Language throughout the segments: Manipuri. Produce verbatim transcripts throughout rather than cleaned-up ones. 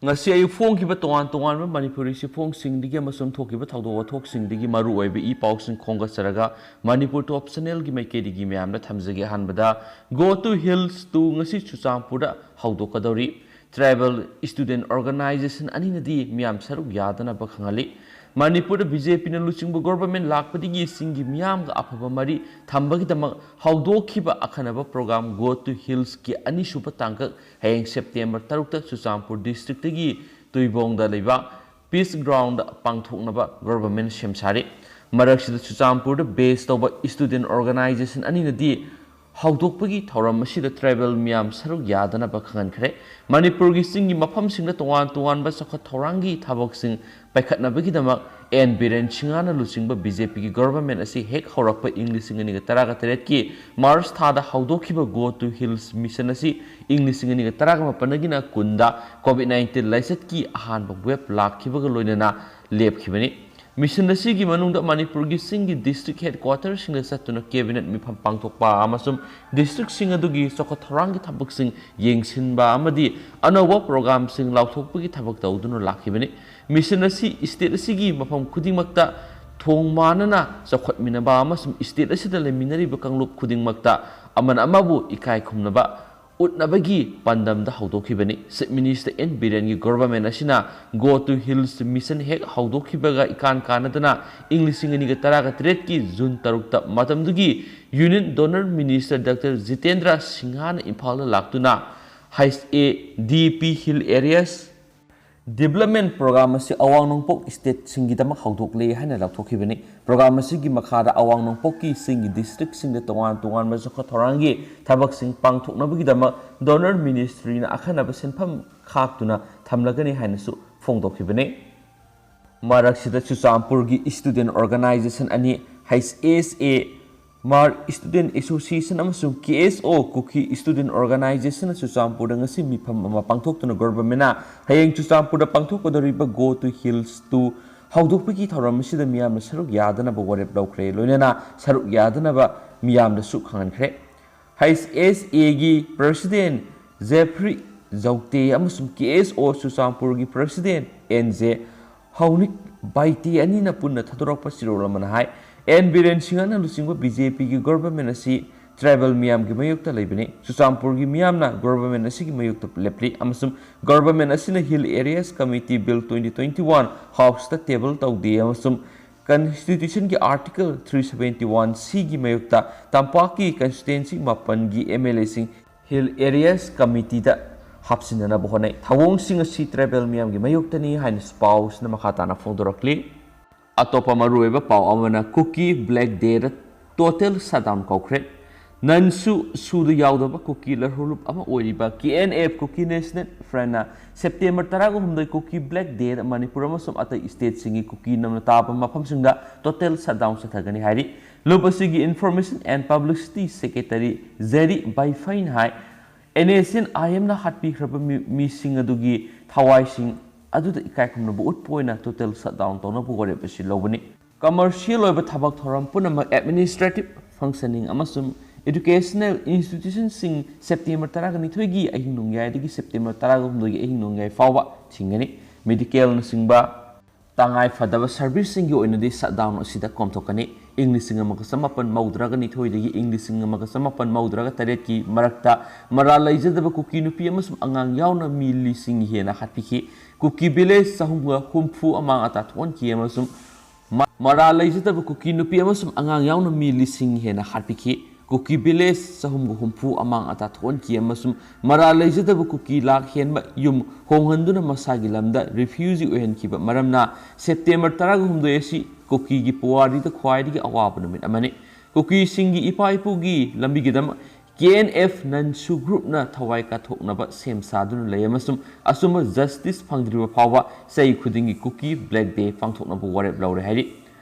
ꯉꯁꯤ ꯑꯌꯨꯛ ꯐꯣꯡꯈꯤꯕ ꯇꯣꯉꯥꯟ ꯇꯣꯉꯥꯟꯕ ꯃꯅꯤꯄꯨꯔꯤ ꯆꯦꯐꯣꯡꯁꯤꯡꯗꯒꯤ ꯑꯃꯁꯨꯡ ꯊꯣꯛꯈꯤꯕ ꯊꯧꯗꯣꯛ ꯋꯥꯊꯣꯛꯁꯤꯡꯗꯒꯤ ꯃꯔꯨꯑꯣꯏꯕ ꯏ ꯄꯥꯎꯁꯤꯡ ꯈꯣꯝꯒꯠꯆꯔꯒ ꯃꯅꯤꯄꯨꯔ ꯇꯣꯞ ꯆꯦꯅꯦꯜꯒꯤ ꯃꯥꯏꯀꯩꯗꯒꯤ ꯃꯌꯥꯝꯗ ꯊꯝꯖꯒꯦ꯫ ꯑꯍꯥꯟꯕꯗ, Go to Hills two ꯉꯁꯤ ꯆꯨꯔꯆꯥꯟꯄꯨꯔꯗ ꯍꯧꯗꯣꯛꯀꯗꯧꯔꯤ꯫ Tribal Student Organization ꯑꯅꯤꯅꯗꯤ ꯃꯤꯌꯥꯝ ꯁꯔꯨꯛ ꯌꯥꯗꯅꯕ ꯈꯪꯍꯜꯂꯤ꯫ ꯃꯅꯤꯄꯨꯔꯗ ꯕꯤ ꯖꯦ ꯄꯤꯅ ꯂꯨꯆꯤꯡꯕ ꯒꯣꯚꯔꯟꯃꯦꯟꯠ ꯂꯥꯛꯄꯗꯒꯤ ꯆꯤꯡꯒꯤ ꯃꯤꯌꯥꯝꯒ ꯑꯐꯕ ꯃꯔꯤ ꯊꯝꯕꯒꯤꯗꯃꯛ ꯍꯧꯗꯣꯛꯈꯤꯕ ꯑꯈꯟꯅꯕ ꯄ꯭ꯔꯣꯒ꯭ꯔꯥꯝ Go to Hillsꯀꯤ ꯑꯅꯤꯁꯨꯕ ꯇꯥꯡꯀꯛ ꯍꯌꯦꯡ ꯁꯦꯞꯇꯦꯝꯕꯔ ꯇꯔꯨꯛꯇ ꯆꯨꯔꯆꯥꯟꯄꯨꯔ ꯗꯤꯁꯇ꯭ꯔꯤꯛꯇꯒꯤ ꯇꯨꯏꯕꯣꯡꯗ ꯂꯩꯕ ꯄꯤꯁ ꯒ꯭ꯔꯥꯎꯟꯗ ꯄꯥꯡꯊꯣꯛꯅꯕ ꯒꯣꯚꯔꯟꯃꯦꯟꯠ ꯁꯦꯝ ꯁꯥꯔꯤ꯫ ꯃꯔꯛꯁꯤꯗ ꯆꯨꯔꯆꯥꯟꯄꯨꯔꯗ ꯕꯦꯖ ꯇꯧꯕ ꯁ꯭ꯇꯨꯗꯦꯟꯠ ꯑꯣꯔꯒꯅꯥꯏꯖꯦꯁꯟ ꯑꯅꯤꯅꯗꯤ ꯍꯧꯗꯣꯛꯄꯒꯤ ꯊꯧꯔꯝ ꯑꯁꯤꯗ ꯇ꯭ꯔꯥꯏꯕꯦꯜ ꯃꯤꯌꯥꯝ ꯁꯔꯨꯛ ꯌꯥꯗꯅꯕ ꯈꯪꯍꯟꯈ꯭ꯔꯦ꯫ ꯃꯅꯤꯄꯨꯔꯒꯤ ꯆꯤꯡꯒꯤ ꯃꯐꯝꯁꯤꯡꯗ ꯇꯣꯉꯥꯟ ꯇꯣꯉꯥꯟꯕ ꯆꯥꯎꯈꯠ ꯊꯧꯔꯥꯡꯒꯤ ꯊꯕꯛꯁꯤꯡ ꯄꯥꯏꯈꯠꯅꯕꯒꯤꯗꯃꯛ ꯑꯦꯟ ꯕꯤꯔꯦꯟ ꯁꯤꯡꯍꯅ ꯂꯨꯆꯤꯡꯕ ꯕꯤ ꯖꯦ ꯄꯤꯒꯤ ꯒꯣꯚꯔꯟꯃꯦꯟꯠ ꯑꯁꯤ ꯍꯦꯛ ꯍꯧꯔꯛꯄ ꯏꯪ ꯂꯤꯁꯤꯡ ꯑꯅꯤꯒ ꯇꯔꯥꯒ ꯇꯔꯦꯠꯀꯤ ꯃꯥꯔꯆ ꯊꯥꯗ ꯍꯧꯗꯣꯛꯈꯤꯕ Go to Hills ꯃꯤꯁꯟ ꯑꯁꯤ ꯏꯪ ꯂꯤꯁꯤꯡ ꯑꯅꯤꯒ ꯇꯔꯥꯒ ꯃꯥꯄꯟꯗꯒꯤꯅ ꯀꯨꯟꯗ ꯀꯣꯚꯤꯗ ꯅꯥꯏꯟꯇꯤꯟ ꯂꯥꯏꯆꯠꯀꯤ ꯑꯍꯥꯟꯕ ꯋꯦꯕ ꯂꯥꯛꯈꯤꯕꯒ ꯂꯣꯏꯅꯅ ꯂꯦꯞꯈꯤꯕꯅꯤ꯫ ꯃꯤꯁꯟ ꯑꯁꯤꯒꯤ ꯃꯅꯨꯡꯗ ꯃꯅꯤꯄꯨꯔꯒꯤ ꯆꯤꯡꯒꯤ ꯗꯤꯁꯇ꯭ꯔꯤꯛ ꯍꯦꯗꯀ꯭ꯋꯥꯇꯔꯁꯤꯡꯗ ꯆꯠꯇꯨꯅ ꯀꯦꯕꯤꯅꯦꯠ ꯃꯤꯐꯝ ꯄꯥꯡꯊꯣꯛꯄ ꯑꯃꯁꯨꯡ ꯗꯤꯁꯇ꯭ꯔꯤꯛꯁꯤꯡ ꯑꯗꯨꯒꯤ ꯆꯥꯎꯈꯠ ꯊꯧꯔꯥꯡꯒꯤ ꯊꯕꯛꯁꯤꯡ ꯌꯦꯡꯁꯤꯟꯕ ꯑꯃꯗꯤ ꯑꯅꯧꯕ ꯄ꯭ꯔꯣꯒ꯭ꯔꯥꯝꯁꯤꯡ ꯂꯥꯎꯊꯣꯛꯄꯒꯤ ꯊꯕꯛ ꯇꯧꯗꯨꯅ ꯂꯥꯛꯈꯤꯕꯅꯤ꯫ ꯃꯤꯁꯟ ꯑꯁꯤ ꯁ꯭ꯇꯦꯠ ꯑꯁꯤꯒꯤ ꯃꯐꯝ ꯈꯨꯗꯤꯡꯃꯛꯇ ꯊꯣꯡ ꯃꯥꯟꯅꯅ ꯆꯥꯎꯈꯠꯃꯤꯟꯅꯕ ꯑꯃꯁꯨꯡ ꯁ꯭ꯇꯦꯠ ꯑꯁꯤꯗ ꯂꯩꯃꯤꯟꯅꯔꯤꯕ ꯀꯥꯡꯂꯨꯞ ꯈꯨꯗꯤꯡꯃꯛꯇ ꯑꯃꯅ ꯑꯃꯕꯨ ꯏꯀꯥꯏ ꯈꯨꯝꯅꯕ ꯎꯠꯅꯕꯒꯤ ꯄꯥꯟꯗꯝꯗ ꯍꯧꯗꯣꯛꯈꯤꯕꯅꯤ꯫ ꯆꯤꯐ ꯃꯤꯅꯤꯁꯇꯔ ꯑꯦꯟ ꯕꯤꯔꯦꯟꯒꯤ ꯒꯣꯚꯔꯟꯃꯦꯟꯠ ꯑꯁꯤꯅ Go to Hills ꯃꯤꯁꯟ ꯍꯦꯛ ꯍꯧꯗꯣꯛꯈꯤꯕꯒ ꯏꯀꯥꯟ ꯀꯥꯟꯅꯗꯅ ꯏꯪ ꯂꯤꯁꯤꯡ ꯑꯅꯤꯒ ꯇꯔꯥꯒ ꯇꯔꯦꯠꯀꯤ ꯖꯨꯟ ꯇꯔꯨꯛꯇ ꯃꯇꯝꯗꯨꯒꯤ union DoNER minister doctor Jitendra ꯁꯤꯡꯍꯅ ꯏꯝꯐꯥꯜꯗ ꯂꯥꯛꯇꯨꯅ H A D P hill areas development programme ꯑꯁꯤ ꯑꯋꯥꯡ ꯅꯣꯡꯄꯣꯛ ꯁ꯭ꯇꯦꯠꯁꯤꯡꯒꯤꯗꯃꯛ ꯍꯧꯗꯣꯛꯂꯦ ꯍꯥꯏꯅ ꯂꯥꯎꯊꯣꯛꯈꯤꯕꯅꯤ꯫ ꯄ꯭ꯔꯣꯒ꯭ꯔꯥꯝ ꯑꯁꯤꯒꯤ ꯃꯈꯥꯗ ꯑꯋꯥꯡ ꯅꯣꯡꯄꯣꯛꯀꯤ ꯆꯤꯡꯒꯤ ꯗꯤꯁꯇ꯭ꯔꯤꯛꯁꯤꯡꯗ ꯇꯣꯉꯥꯟ ꯇꯣꯉꯥꯟꯕ ꯆꯥꯎꯈꯠ ꯊꯧꯔꯥꯡꯒꯤ ꯊꯕꯛꯁꯤꯡ ꯄꯥꯡꯊꯣꯛꯅꯕꯒꯤꯗꯃꯛ ꯗꯣꯅꯔ ꯃꯤꯅꯤꯁꯇ꯭ꯔꯤꯅ ꯑꯈꯟꯅꯕ ꯁꯦꯟꯐꯝ ꯈꯥꯛꯇꯨꯅ ꯊꯝꯂꯒꯅꯤ ꯍꯥꯏꯅꯁꯨ ꯐꯣꯡꯗꯣꯛꯈꯤꯕꯅꯤ꯫ ꯃꯔꯛꯁꯤꯗ ꯆꯨꯔꯆꯥꯟꯄꯨꯔꯒꯤ ꯁ꯭ꯇꯨꯗꯦꯟꯠ ꯑꯣꯔꯒꯅꯥꯏꯖꯦꯁꯟ ꯑꯅꯤ, ꯍꯩꯆ ꯑꯦꯁ ꯑꯦ ꯃꯥꯔ ꯁ꯭ꯇꯨꯗꯦꯟꯠ ꯑꯦꯁꯣꯁꯤꯌꯦꯁꯟ ꯑꯃꯁꯨꯡ ꯀꯦ ꯑꯦꯁ ꯑꯣ ꯀꯨꯀꯤ ꯁ꯭ꯇꯨꯗꯦꯟꯠ ꯑꯣꯔꯒꯅꯥꯏꯖꯦꯁꯟꯅ ꯆꯨꯔꯆꯥꯟꯄꯨꯔꯗ ꯉꯁꯤ ꯃꯤꯐꯝ ꯑꯃ ꯄꯥꯡꯊꯣꯛꯇꯨꯅ ꯒꯣꯚꯔꯟꯃꯦꯟꯠꯅ ꯍꯌꯦꯡ ꯆꯨꯔꯆꯥꯟꯄꯨꯔꯗ ꯄꯥꯡꯊꯣꯛꯀꯗꯧꯔꯤꯕ Go to Hills two ꯍꯧꯗꯣꯛꯄꯒꯤ ꯊꯧꯔꯝ ꯑꯁꯤꯗ ꯃꯤꯌꯥꯝꯅ ꯁꯔꯨꯛ ꯌꯥꯗꯅꯕ ꯋꯥꯔꯦꯞ ꯂꯧꯈ꯭ꯔꯦ, ꯂꯣꯏꯅꯅ ꯁꯔꯨꯛ ꯌꯥꯗꯅꯕ ꯃꯤꯌꯥꯝꯗꯁꯨ ꯈꯪꯍꯟꯈ꯭ꯔꯦ꯫ ꯍꯩꯆ ꯑꯦꯁ ꯑꯦꯒꯤ ꯄ꯭ꯔꯁꯤꯗꯦꯟꯠ ꯖꯦꯐ꯭ꯔꯤ ꯖꯧꯇꯦ ꯑꯃꯁꯨꯡ ꯀꯦ ꯑꯦꯁ ꯑꯣ ꯆꯨꯔꯆꯥꯟꯄꯨꯔꯒꯤ president ꯑꯦꯟ ꯖꯦ ꯍꯧꯅꯤꯛ ꯕꯥꯏꯇꯦ ꯑꯅꯤꯅ ꯄꯨꯟꯅ ꯊꯥꯗꯣꯔꯛꯄ ꯆꯦꯔꯣꯜ ꯑꯃꯅ ꯍꯥꯏ, ꯑꯦꯟ ꯕꯤꯔꯦꯟ ꯁꯤꯡꯍꯅ ꯂꯨꯆꯤꯡꯕ ꯕꯤ ꯖꯦ ꯄꯤꯒꯤ government ꯑꯁꯤ tribal ꯃꯤꯌꯥꯝꯒꯤ ꯃꯥꯌꯣꯛꯇ ꯂꯩꯕꯅꯤ꯫ ꯆꯨꯔꯆꯥꯟꯄꯨꯔꯒꯤ ꯃꯤꯌꯥꯝꯅ government ꯑꯁꯤꯒꯤ ꯃꯥꯌꯣꯛꯇ ꯂꯦꯞꯂꯤ ꯑꯃꯁꯨꯡ government ꯑꯁꯤꯅ Hill Areas Committee Bill twenty twenty-one House ꯇ table ꯇꯧꯗꯦ ꯑꯃꯁꯨꯡ Constitution ꯒꯤ Article three seventy-one C ꯒꯤ ꯃꯥꯌꯣꯛꯇ ꯇꯝꯄꯥꯛꯀꯤ constituency ꯃꯥꯄꯟꯒꯤ M L A ꯁꯤꯡ Hill Areas Committee ꯗ ꯍꯥꯞꯆꯤꯟꯅꯅꯕ ꯍꯣꯠꯅꯩ꯫ ꯊꯧꯑꯣꯡꯁꯤꯡ ꯑꯁꯤ tribal ꯃꯤꯌꯥꯝꯒꯤ ꯃꯥꯌꯣꯛꯇꯅꯤ ꯍꯥꯏꯅ ꯄꯥꯎꯁꯤꯅ ꯃꯈꯥ ꯇꯥꯅ ꯐꯣꯡꯗꯣꯔꯛꯂꯤ꯫ ꯑꯇꯣꯞꯄ ꯃꯔꯨꯑꯣꯏꯕ ꯄꯥꯎ ꯑꯃꯅ ꯀꯨꯀꯤ Black Day ꯗ total shutdown ꯀꯧꯈ꯭ꯔꯦ꯫ ꯅꯟꯁꯨ ꯁꯨꯗ ꯌꯥꯎꯗꯕ ꯀꯨꯀꯤ ꯂꯔꯍꯧꯂꯨꯞ ꯑꯃ ꯑꯣꯏꯔꯤꯕ K N F, Kuki National Front ꯅ September ꯇꯔꯥꯒ ꯍꯨꯝꯗꯣꯏ ꯀꯨꯀꯤ Black Day ꯗ ꯃꯅꯤꯄꯨꯔ ꯑꯃꯁꯨꯡ ꯑꯇꯩ state ꯁꯤꯡꯒꯤ ꯀꯨꯀꯤ ꯅꯝꯅ ꯇꯥꯕ ꯃꯐꯝꯁꯤꯡꯗ total shutdown ꯆꯠꯊꯒꯅꯤ ꯍꯥꯏꯔꯤ꯫ ꯂꯨꯞ ꯑꯁꯤꯒꯤ Information and Publicity Secretary Jeri ꯕꯥꯏꯐꯩꯅ ꯍꯥꯏ, N S C N I M ꯅ ꯍꯥꯠꯄꯤꯈ꯭ꯔꯕ ꯃꯤ-, ꯃꯤꯁꯤꯡ ꯑꯗꯨꯒꯤ ꯊꯋꯥꯏꯁꯤꯡ ꯑꯗꯨꯗ ꯏꯀꯥꯏ ꯈꯨꯝꯅꯕ ꯎꯠꯄ ꯑꯣꯏꯅ total shutdown ꯇꯧꯅꯕ ꯋꯥꯔꯦꯞ ꯑꯁꯤ ꯂꯧꯕꯅꯤ꯫ Commercial ꯑꯣꯏꯕ ꯊꯕꯛ ꯊꯧꯔꯝ ꯄꯨꯝꯅꯃꯛ, administrative functioning ꯑꯃꯁꯨꯡ educational institution ꯁꯤꯡ September ꯇꯔꯥꯒ ꯅꯤꯊꯣꯏꯒꯤ ꯑꯍꯤꯡ ꯅꯣꯡꯌꯥꯏꯗꯒꯤ September ꯇꯔꯥꯒ ꯍꯨꯝꯗꯣꯏꯒꯤ ꯑꯍꯤꯡ ꯅꯣꯡꯌꯥꯏ ꯐꯥꯎꯕ ꯊꯤꯡꯒꯅꯤ꯫ Medical ꯅꯆꯤꯡꯕ ꯇꯉꯥꯏ ꯐꯗꯕ service ꯁꯤꯡꯒꯤ ꯑꯣꯏꯅꯗꯤ shutdown ꯑꯁꯤꯗ ꯀꯣꯝꯊꯣꯛꯀꯅꯤ꯫ ꯏꯪ ꯂꯤꯁꯤꯡ ꯑꯃꯒ ꯆꯃꯥꯄꯟ ꯃꯧꯗ꯭ꯔꯥꯒ ꯅꯤꯊꯣꯏꯗꯒꯤ ꯏꯪ ꯂꯤꯁꯤꯡ ꯑꯃꯒ ꯆꯃꯥꯄꯟ ꯃꯧꯗ꯭ꯔꯥꯒ ꯇꯔꯦꯠꯀꯤ ꯃꯔꯛꯇ ꯃꯔꯥꯜ ꯂꯩꯖꯗꯕ ꯀꯨꯀꯤ ꯅꯨꯄꯤ ꯑꯃꯁꯨꯡ ꯑꯉꯥꯡ ꯌꯥꯎꯅ ꯃꯤ ꯂꯤꯁꯤꯡ ꯍꯦꯟꯅ ꯍꯥꯠꯄꯤꯈꯤ꯫ ꯀꯨꯀꯤ village ꯆꯍꯨꯝꯒ ꯍꯨꯝꯐꯨ ꯑꯃꯥꯡ ꯑꯇꯥ ꯊꯣꯛꯍꯟꯈꯤ ꯑꯃꯁꯨꯡ ꯃ-, ꯃꯔꯥꯜ ꯂꯩꯖꯗꯕ ꯀꯨꯀꯤ ꯅꯨꯄꯤ ꯑꯃꯁꯨꯡ ꯑꯉꯥꯡ ꯌꯥꯎꯅ ꯃꯤ ꯂꯤꯁꯤꯡ ꯍꯦꯟꯅ ꯍꯥꯠꯄꯤꯈꯤ꯫ ꯀꯨꯀꯤ village ꯆꯍꯨꯝꯒ ꯍꯨꯝꯐꯨ ꯑꯃꯥꯡ ꯑꯇꯥ ꯊꯣꯛꯍꯟꯈꯤ ꯑꯃꯁꯨꯡ ꯃꯔꯥꯜ ꯂꯩꯖꯗꯕ ꯀꯨꯀꯤ ꯂꯥꯛ ꯍꯦꯟꯕ ꯌꯨꯝ ꯍꯣꯡꯍꯟꯗꯨꯅ ꯃꯁꯥꯒꯤ ꯂꯝꯗ refugee ꯑꯣꯏꯍꯟꯈꯤꯕ ꯃꯔꯝꯅ September ꯇꯔꯥꯒ ꯍꯨꯝꯗꯣꯏ ꯑꯁꯤ ꯀꯨꯀꯤꯒꯤ ꯄꯨꯋꯥꯔꯤꯗ ꯈ꯭ꯋꯥꯏꯗꯒꯤ ꯑꯋꯥꯕ ꯅꯨꯃꯤꯠ ꯑꯃꯅꯤ꯫ ꯀꯨꯀꯤꯁꯤꯡꯒꯤ ꯏꯄꯥ ꯏꯄꯨꯒꯤ ꯂꯝꯕꯤꯒꯤꯗꯃꯛ K N F ꯅꯟꯁꯨ group ꯅ ꯊꯋꯥꯏ ꯀꯠꯊꯣꯛꯅꯕ ꯁꯦꯝ ꯁꯥꯗꯨꯅ ꯂꯩ ꯑꯃꯁꯨꯡ ꯑꯆꯨꯝꯕ justice ꯐꯪꯗ꯭ꯔꯤꯕ ꯐꯥꯎꯕ ꯆꯍꯤ ꯈꯨꯗꯤꯡꯒꯤ ꯀꯨꯀꯤ Black Day ꯄꯥꯡꯊꯣꯛꯅꯕ ꯋꯥꯔꯦꯞ ꯂꯧꯔꯦ ꯍꯥꯏꯔꯤ꯫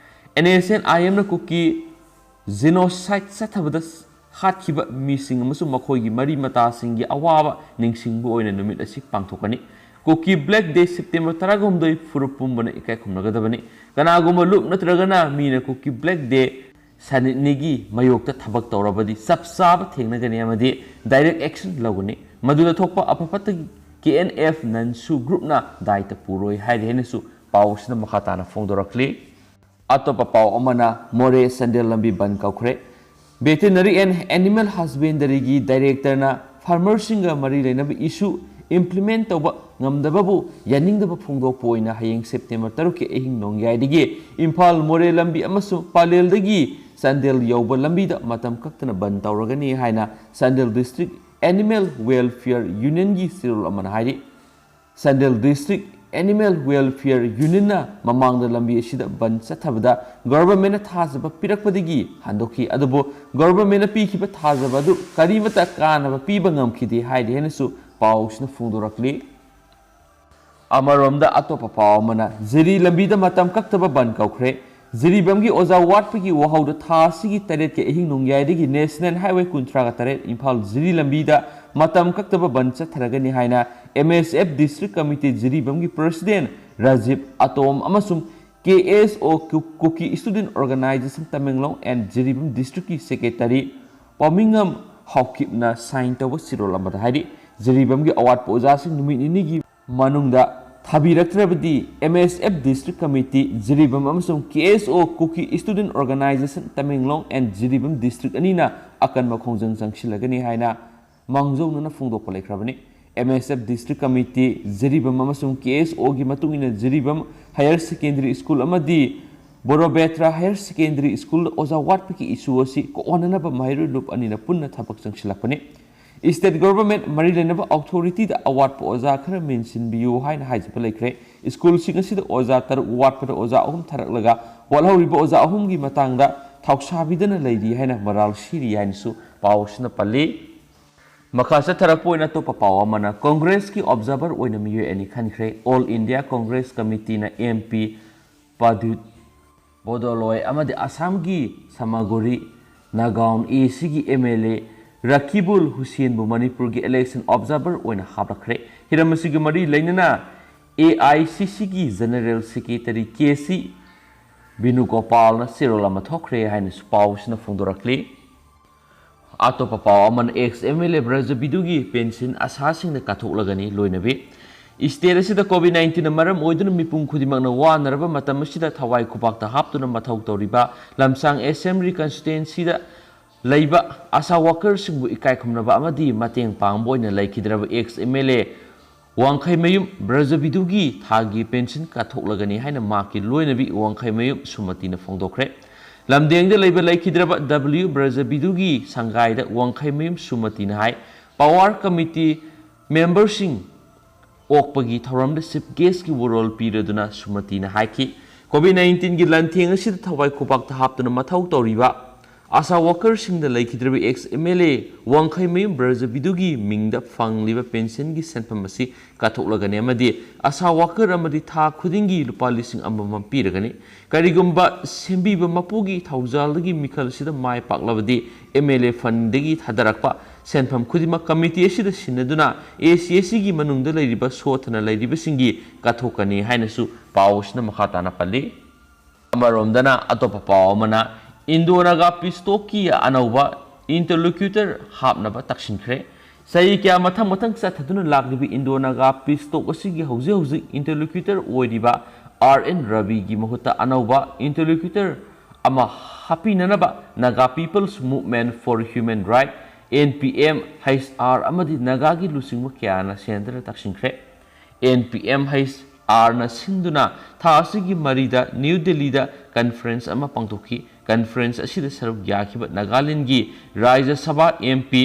N S C N I M ꯅ ꯀꯨꯀꯤ genocide ꯆꯠꯊꯕꯗ ꯍꯥꯠꯈꯤꯕ ꯃꯤꯁꯤꯡ ꯑꯃꯁꯨꯡ ꯃꯈꯣꯏꯒꯤ ꯃꯔꯤ ꯃꯇꯥꯁꯤꯡꯒꯤ ꯑꯋꯥꯕ ꯅꯤꯡꯁꯤꯡꯕ ꯑꯣꯏꯅ ꯅꯨꯃꯤꯠ ꯑꯁꯤ ꯄꯥꯡꯊꯣꯛꯀꯅꯤ꯫ ꯀꯨꯀꯤ Black Day September ꯇꯔꯥꯒ ꯍꯨꯝꯗꯣꯏ ꯐꯨꯔꯨꯞ ꯄꯨꯝꯕꯅ ꯏꯀꯥꯏ ꯈꯨꯝꯅꯒꯗꯕꯅꯤ꯫ ꯀꯅꯥꯒꯨꯝꯕ ꯂꯨꯞ ꯅꯠꯇ꯭ꯔꯒꯅ ꯃꯤꯅ ꯀꯨꯀꯤ Black Day ꯁꯅꯤꯠꯅꯤꯒꯤ ꯃꯥꯌꯣꯛꯇ ꯊꯕꯛ ꯇꯧꯔꯕꯗꯤ ꯆꯞ ꯆꯥꯕ ꯊꯦꯡꯅꯒꯅꯤ ꯑꯃꯗꯤ direct action ꯂꯧꯒꯅꯤ꯫ ꯃꯗꯨꯗ ꯊꯣꯛꯄ ꯑꯐ ꯐꯠꯇꯒꯤ ꯀꯦ ꯑꯦꯟ ꯑꯦꯐ ꯅꯟꯁꯨ ꯒ꯭ꯔꯨꯞꯅ ꯗꯥꯏꯇ ꯄꯨꯔꯣꯏ ꯍꯥꯏꯔꯤ ꯍꯥꯏꯅꯁꯨ ꯄꯥꯎ ꯑꯁꯤꯅ ꯃꯈꯥ ꯇꯥꯅ ꯐꯣꯡꯗꯣꯔꯛꯂꯤ꯫ ꯑꯇꯣꯞꯄ ꯄꯥꯎ ꯑꯃꯅ, ꯃꯣꯔꯦ ꯆꯥꯟꯗꯦꯜ ꯂꯝꯕꯤ ꯕꯟ ꯀꯧꯈ꯭ꯔꯦ꯫ Veterinary and Animal Husbandryꯒꯤ ꯗꯥꯏꯔꯦꯛꯇꯔꯅ ꯐꯥꯔꯃꯔꯁꯤꯡꯒ ꯃꯔꯤ ꯂꯩꯅꯕ ꯏꯁꯨ ꯏꯝꯄ꯭ꯂꯤꯃꯦꯟ ꯇꯧꯕ ꯉꯝꯗꯕꯕꯨ ꯌꯥꯅꯤꯡꯗꯕ ꯐꯣꯡꯗꯣꯛꯄ ꯑꯣꯏꯅ ꯍꯌꯦꯡ ꯁꯦꯞꯇꯦꯝꯕꯔ ꯇꯔꯨꯛꯀꯤ ꯑꯍꯤꯡ ꯅꯣꯡꯌꯥꯏꯗꯒꯤ ꯏꯝꯐꯥꯜ ꯃꯣꯔꯦ ꯂꯝꯕꯤ ꯑꯃꯁꯨꯡ ꯄꯂꯦꯜꯗꯒꯤ ꯆꯥꯟꯗꯦꯜ ꯌꯧꯕ ꯂꯝꯕꯤꯗ ꯃꯇꯝ ꯀꯛꯇꯅ ꯕꯟ ꯇꯧꯔꯒꯅꯤ ꯍꯥꯏꯅ ꯆꯥꯟꯗꯦꯜ ꯗꯤꯁꯇ꯭ꯔꯤꯛ ꯑꯦꯅꯤꯃꯦꯜ ꯋꯦꯜꯐꯤꯌꯔ ꯌꯨꯅꯤꯌꯟꯒꯤ ꯆꯦꯔꯣꯜ ꯑꯃꯅ ꯍꯥꯏꯔꯤ꯫ ꯆꯥꯟꯗꯦꯜ ꯗꯤꯁꯇ꯭ꯔꯤꯛ ꯑꯦꯅꯤꯃꯦꯜ ꯋꯦꯜꯐꯤꯌꯔ ꯌꯨꯅꯤꯌꯟꯅ ꯃꯃꯥꯡꯗ ꯂꯝꯕꯤ ꯑꯁꯤꯗ ꯕꯟ ꯆꯠꯊꯕꯗ ꯒꯚꯔꯟꯃꯦꯟꯠꯅ ꯊꯥꯖꯕ ꯄꯤꯔꯛꯄꯗꯒꯤ ꯍꯟꯗꯣꯛꯈꯤ꯫ ꯑꯗꯨꯕꯨ ꯒꯚꯔꯟꯃꯦꯟꯠꯅ ꯄꯤꯈꯤꯕ ꯊꯥꯖꯕ ꯑꯗꯨ ꯀꯔꯤꯃꯇ ꯀꯥꯟꯅꯕ ꯄꯤꯕ ꯉꯝꯈꯤꯗꯦ ꯍꯥꯏꯔꯤ ꯍꯥꯏꯅꯁꯨ ꯄꯥꯎꯁꯤꯅ ꯐꯣꯡꯗꯣꯔꯛꯂꯤ꯫ ꯑꯃꯔꯣꯝꯗ ꯑꯇꯣꯞꯄ ꯄꯥꯎ ꯑꯃꯅ, ꯖꯤꯔꯤ ꯂꯝꯕꯤꯗ ꯃꯇꯝ ꯀꯛꯇꯕ ꯕꯟ ꯀꯧꯈ꯭ꯔꯦ꯫ ꯖꯤꯔꯤꯕꯥꯝꯒꯤ ꯑꯣꯖꯥ ꯋꯥꯠꯄꯒꯤ ꯋꯥꯍꯧꯗ ꯊꯥ ꯑꯁꯤꯒꯤ ꯇꯔꯦꯠꯀꯤ ꯑꯍꯤꯡ ꯅꯣꯡꯌꯥꯏꯗꯒꯤ ꯅꯦꯁꯅꯦꯜ ꯍꯥꯏꯋꯦ ꯀꯨꯟꯊ꯭ꯔꯥꯒ ꯇꯔꯦꯠ ꯏꯝꯐꯥꯜ ꯖꯤꯔꯤ ꯂꯝꯕꯤꯗ ꯃꯇꯝ ꯀꯛꯇꯕ ꯕꯟ ꯆꯠꯊꯔꯒꯅꯤ ꯍꯥꯏꯅ M S F district committee ꯖꯤꯔꯤꯕꯥꯝꯒꯤ ꯄ꯭ꯔꯁꯤꯗꯦꯟꯠ ꯔꯥꯖꯤꯕ ꯑꯇꯣꯝ ꯑꯃꯁꯨꯡ ꯀꯦ ꯑꯦꯁ ꯑꯣ ꯀꯨ-, ꯀꯨꯀꯤ student organisation Tamenglong and Jiribam ꯗꯤꯁꯇ꯭ꯔꯤꯛꯀꯤ ꯁꯦꯀ꯭ꯔꯦꯇꯔꯤ ꯄꯥꯎꯃꯤꯉꯝ ꯍꯥꯎꯀꯤꯞꯅ ꯁꯥꯏꯟ ꯇꯧꯕ ꯆꯦꯔꯣꯜ ꯑꯃꯗ ꯍꯥꯏꯔꯤ꯫ ꯖꯤꯔꯤꯕꯥꯝꯒꯤ ꯑꯋꯥꯠꯄ ꯑꯣꯖꯥꯁꯤꯡ ꯅꯨꯃꯤꯠ ꯅꯤꯅꯤꯒꯤ ꯃꯅꯨꯡꯗ ꯊꯥꯕꯤꯔꯛꯇ꯭ꯔꯕꯗꯤ M S F district committee Jiribam ꯑꯃꯁꯨꯡ ꯀꯦ ꯑꯦꯁ ꯑꯣ ꯀꯨꯀꯤ student organisation Tamenglong and Jiribam district ꯑꯅꯤꯅ ꯑꯀꯟꯕ ꯈꯣꯡꯖꯪ ꯆꯪꯁꯤꯜꯂꯒꯅꯤ ꯍꯥꯏꯅ ꯃꯥꯡꯖꯧꯅꯅ ꯐꯣꯡꯗꯣꯛꯄ ꯂꯩꯈ꯭ꯔꯕꯅꯤ꯫ M S F district committee Jiribam ꯑꯃꯁꯨꯡ ꯀꯦ ꯑꯦꯁ ꯑꯣꯒꯤ ꯃꯇꯨꯡ ꯏꯟꯅ ꯖꯤꯔꯤꯕꯥꯝ ꯍꯥꯌꯔ ꯁꯦꯀꯦꯟꯗꯔꯤ ꯁ꯭ꯀꯨꯜ ꯑꯃꯗꯤ ꯕꯣꯔꯣꯕꯦꯇ꯭ꯔꯥ ꯍꯥꯌꯔ ꯁꯦꯀꯦꯟꯗꯔꯤ ꯁ꯭ꯀꯨꯜꯗ ꯑꯣꯖꯥ ꯋꯥꯠꯄꯒꯤ ꯏꯁꯨ ꯑꯁꯤ ꯀꯣꯛꯍꯟꯅꯅꯕ ꯃꯍꯩꯔꯣꯏ ꯂꯨꯞ ꯑꯅꯤꯅ ꯄꯨꯟꯅ ꯊꯕꯛ ꯆꯪꯁꯤꯜꯂꯛꯄꯅꯤ꯫ ꯏꯁꯇꯦꯠ ꯒꯚꯔꯟꯃꯦꯟꯠ ꯃꯔꯤ ꯂꯩꯅꯕ ꯑꯣꯊꯣꯔꯤꯇꯤꯗ ꯑꯋꯥꯠꯄ ꯑꯣꯖꯥ ꯈꯔ ꯃꯦꯟꯁꯤꯟꯕꯤꯌꯨ ꯍꯥꯏꯅ ꯍꯥꯏꯖꯕ ꯂꯩꯈ꯭ꯔꯦ꯫ ꯁ꯭ꯀꯨꯜꯁꯤꯡ ꯑꯁꯤꯗ ꯑꯣꯖꯥ ꯇꯔꯨꯛ ꯋꯥꯠꯄꯗ ꯑꯣꯖꯥ ꯑꯍꯨꯝ ꯊꯥꯔꯛꯂꯒ ꯋꯥꯠꯍꯧꯔꯤꯕ ꯑꯣꯖꯥ ꯑꯍꯨꯝꯒꯤ ꯃꯇꯥꯡꯗ ꯊꯧꯁꯥꯕꯤꯗꯅ ꯂꯩꯔꯤ ꯍꯥꯏꯅ ꯃꯔꯥꯜ ꯁꯤꯔꯤ ꯍꯥꯏꯅꯁꯨ ꯄꯥꯎ ꯑꯁꯤꯅ ꯄꯜꯂꯤ꯫ ꯃꯈꯥ ꯆꯠꯊꯔꯛꯄ ꯑꯣꯏꯅ ꯑꯇꯣꯞꯄ ꯄꯥꯎ ꯑꯃꯅ, ꯀꯣꯡꯒ꯭ꯔꯦꯁꯀꯤ ꯑꯣꯕꯖꯥꯔꯚꯔ ꯑꯣꯏꯅ ꯃꯤꯑꯣꯏ ꯑꯅꯤ ꯈꯟꯈ꯭ꯔꯦ꯫ ꯑꯣꯜ ꯏꯟꯗꯤꯌꯥ ꯀꯣꯡꯒ꯭ꯔꯦꯁ ꯀꯃꯤꯇꯤꯅ ꯑꯦꯝ ꯄꯤ ꯄ꯭ꯔꯗ꯭ꯌꯨꯠ ꯕꯣꯗꯣꯂꯣꯏ ꯑꯃꯗꯤ ꯑꯁꯥꯝꯒꯤ ꯁꯃꯥꯒꯣꯔꯤ ꯅꯥꯒꯥꯎꯟ ꯑꯦ ꯁꯤꯒꯤ ꯑꯦꯝ ꯑꯦꯜ ꯑꯦ ꯔꯀꯤꯕꯨꯜ ꯍꯨꯁꯦꯟꯕꯨ ꯃꯅꯤꯄꯨꯔꯒꯤ ꯏꯂꯦꯛꯁꯟ ꯑꯣꯕꯖꯥꯔꯚꯔ ꯑꯣꯏꯅ ꯍꯥꯞꯂꯛꯈ꯭ꯔꯦ꯫ ꯍꯤꯔꯝ ꯑꯁꯤꯒ ꯃꯔꯤ ꯂꯩꯅꯅ ꯑꯦ ꯑꯥꯏ ꯁꯤ ꯁꯤꯒꯤ ꯖꯦꯅꯔꯦꯜ ꯁꯦꯀ꯭ꯔꯦꯇꯔꯤ ꯀꯦ ꯁꯤ ꯕꯤꯅꯨꯒꯣꯄꯥꯜꯅ ꯆꯦꯔꯣꯜ ꯑꯃ ꯊꯣꯛꯈ꯭ꯔꯦ ꯍꯥꯏꯅꯁꯨ ꯄꯥꯎꯁꯤꯅ ꯐꯣꯡꯗꯣꯔꯛꯂꯤ꯫ ꯑꯇꯣꯞꯄ ꯄꯥꯎ ꯑꯃꯅ, ꯑꯦꯛꯁ ꯑꯦꯝ ꯑꯦꯜ ꯑꯦ ꯕ꯭ꯔꯖꯕꯤꯗꯨꯒꯤ ꯄꯦꯟꯁꯤꯟ ꯑꯁꯥꯁꯤꯡꯅ ꯀꯠꯊꯣꯛꯂꯒꯅꯤ꯫ ꯂꯣꯏꯅꯕꯤ, ꯁ꯭ꯇꯦꯠ ꯑꯁꯤꯗ ꯀꯣꯚꯤꯗ ꯅꯥꯏꯟꯇꯤꯟꯅ ꯃꯔꯝ ꯑꯣꯏꯗꯨꯅ ꯃꯤꯄꯨꯝ ꯈꯨꯗꯤꯡꯃꯛꯅ ꯋꯥꯅꯔꯕ ꯃꯇꯝ ꯑꯁꯤꯗ ꯊꯋꯥꯏ ꯈꯨꯕꯥꯛꯇ ꯍꯥꯞꯇꯨꯅ ꯃꯊꯧ ꯇꯧꯔꯤꯕ ꯂꯝꯁꯥꯡ ꯑꯦꯁꯦꯝꯕ꯭ꯂꯤ ꯀꯟꯁꯇꯤꯇ꯭ꯋꯦꯟꯁꯤꯗ ꯂꯩꯕ ꯑꯁꯥ ꯋꯥꯀꯔꯁꯤꯡꯕꯨ ꯏꯀꯥꯏ ꯈꯨꯝꯅꯕ ꯑꯃꯗꯤ ꯃꯇꯦꯡ ꯄꯥꯡꯕ ꯑꯣꯏꯅ ꯂꯩꯈꯤꯗ꯭ꯔꯕ ꯑꯦꯛꯁ ꯑꯦꯝ ꯑꯦꯜ ꯑꯦ ꯋꯥꯡꯈꯩꯃꯌꯨꯝ ꯕ꯭ꯔꯖꯕꯤꯗꯨꯒꯤ ꯊꯥꯒꯤ ꯄꯦꯟꯁꯤꯟ ꯀꯠꯊꯣꯛꯂꯒꯅꯤ ꯍꯥꯏꯅ ꯃꯍꯥꯛꯀꯤ ꯂꯣꯏꯅꯕꯤ ꯋꯥꯡꯈꯩꯃꯌꯨꯝ ꯁꯨꯃꯇꯤꯅ ꯐꯣꯡꯗꯣꯛꯈ꯭ꯔꯦ꯫ ꯂꯝꯗꯦꯡꯗ ꯂꯩꯕ ꯂꯩꯈꯤꯗ꯭ꯔꯕ ꯗꯕ꯭ꯂꯤꯌꯨ ꯕ꯭ꯔꯖꯕꯤꯗꯨꯒꯤ ꯁꯪꯒꯥꯏꯗ ꯋꯥꯡꯈꯩꯃꯌꯨꯝ ꯁꯨꯃꯇꯤꯅ ꯍꯥꯏ, ꯄꯋꯥꯔ ꯀꯃꯤꯇꯤ ꯃꯦꯝꯕꯔꯁꯤꯡ ꯑꯣꯛꯄꯒꯤ ꯊꯧꯔꯝꯗ ꯆꯤꯐ ꯒꯦꯁꯀꯤ ꯋꯥꯔꯣꯜ ꯄꯤꯔꯗꯨꯅ ꯁꯨꯃꯇꯤꯅ ꯍꯥꯏꯈꯤ, ꯀꯣꯚꯤꯗ ꯅꯥꯏꯟꯇꯤꯟꯒꯤ ꯂꯥꯟꯊꯦꯡ ꯑꯁꯤꯗ ꯊꯋꯥꯏ ꯈꯨꯕꯥꯛꯇ ꯍꯥꯞꯇꯨꯅ ꯃꯊꯧ ꯇꯧꯔꯤꯕ ꯑꯁꯥ ꯋꯥꯀꯔꯁꯤꯡꯗ ꯂꯩꯈꯤꯗ꯭ꯔꯕ ꯑꯦꯛꯁ ꯑꯦꯝ ꯑꯦꯜ ꯑꯦ ꯋꯥꯡꯈꯩꯃꯌꯨꯝ ꯕ꯭ꯔꯖꯕꯤꯗꯨꯒꯤ ꯃꯤꯡꯗ ꯐꯪꯂꯤꯕ ꯄꯦꯟꯁꯤꯟꯒꯤ ꯁꯦꯟꯐꯝ ꯑꯁꯤ ꯀꯠꯊꯣꯛꯂꯒꯅꯤ ꯑꯃꯗꯤ ꯑꯁꯥ ꯋꯥꯀꯔ ꯑꯃꯗꯤ ꯊꯥ ꯈꯨꯗꯤꯡꯒꯤ ꯂꯨꯄꯥ ꯂꯤꯁꯤꯡ ꯑꯃꯃꯝ ꯄꯤꯔꯒꯅꯤ꯫ ꯀꯔꯤꯒꯨꯝꯕ ꯁꯦꯝꯕꯤꯕ ꯃꯄꯨꯒꯤ ꯊꯧꯖꯥꯜꯗꯒꯤ ꯃꯤꯈꯜ ꯑꯁꯤꯗ ꯃꯥꯏ ꯄꯥꯛꯂꯕꯗꯤ ꯑꯦꯝ ꯑꯦꯜ ꯑꯦ ꯐꯟꯗꯒꯤ ꯊꯥꯗꯔꯛꯄ ꯁꯦꯟꯐꯝ ꯈꯨꯗꯤꯡꯃꯛ ꯀꯃꯤꯇꯤ ꯑꯁꯤꯗ ꯁꯤꯟꯅꯗꯨꯅ ꯑꯦ ꯁꯤ ꯑꯦꯁ ꯁꯤꯒꯤ ꯃꯅꯨꯡꯗ ꯂꯩꯔꯤꯕ ꯁꯣꯠꯊꯅ ꯂꯩꯔꯤꯕꯁꯤꯡꯒꯤ ꯀꯠꯊꯣꯛꯀꯅꯤ ꯍꯥꯏꯅꯁꯨ ꯄꯥꯎ ꯑꯁꯤꯅ ꯃꯈꯥ ꯇꯥꯅ ꯄꯜꯂꯤ꯫ ꯑꯃꯔꯣꯝꯗꯅ ꯑꯇꯣꯞꯄ ꯄꯥꯎ ꯑꯃꯅ, ꯏꯟꯗꯣ ꯅꯥꯒꯥ ꯄꯤꯁ ꯇꯣꯛꯀꯤ ꯑꯅꯧꯕ ꯏꯟꯇꯔꯂꯣꯀ꯭ꯌꯨꯇꯔ ꯍꯥꯞꯅꯕ ꯇꯛꯁꯤꯟꯈ꯭ꯔꯦ꯫ ꯆꯍꯤ ꯀꯌꯥ ꯃꯊꯪ ꯃꯊꯪ ꯆꯠꯊꯗꯨꯅ ꯂꯥꯛꯂꯤꯕ ꯏꯟꯗꯣ ꯅꯥꯒꯥ ꯄꯤꯁ ꯇꯣꯛ ꯑꯁꯤꯒꯤ ꯍꯧꯖꯤꯛ ꯍꯧꯖꯤꯛ ꯏꯟꯇꯔꯂꯣꯀ꯭ꯌꯨꯇꯔ ꯑꯣꯏꯔꯤꯕ ꯑꯥꯔ ꯑꯦꯟ ꯔꯕꯤꯒꯤ ꯃꯍꯨꯠꯇ ꯑꯅꯧꯕ ꯏꯟꯇꯔꯂꯣꯀ꯭ꯌꯨꯇꯔ ꯑꯃ ꯍꯥꯞꯄꯤꯅꯅꯕ Naga People's Movement for Human Right, N P M H R, ꯑꯃꯗꯤ ꯅꯥꯒꯥꯒꯤ ꯂꯨꯆꯤꯡꯕ ꯀꯌꯥꯅ ꯁꯦꯟꯗꯅ ꯇꯛꯁꯤꯟꯈ꯭ꯔꯦ꯫ ꯑꯦꯟ ꯄꯤ ꯑꯦꯝ ꯑꯩꯆ ꯑꯥꯔꯅ ꯁꯤꯟꯗꯨꯅ ꯊꯥ ꯑꯁꯤꯒꯤ ꯃꯔꯤꯗ ꯅ꯭ꯌꯨ ꯗꯤꯜꯂꯤꯗ ꯀꯟꯐꯔꯦꯟꯁ ꯑꯃ ꯄꯥꯡꯊꯣꯛꯈꯤ꯫ ꯀꯟꯐꯔꯦꯟꯁ ꯑꯁꯤꯗ ꯁꯔꯨꯛ ꯌꯥꯈꯤꯕ ꯅꯥꯒꯥꯂꯦꯟꯗꯒꯤ ꯔꯥꯖ꯭ꯌ ꯁꯚꯥ ꯑꯦꯝ ꯄꯤ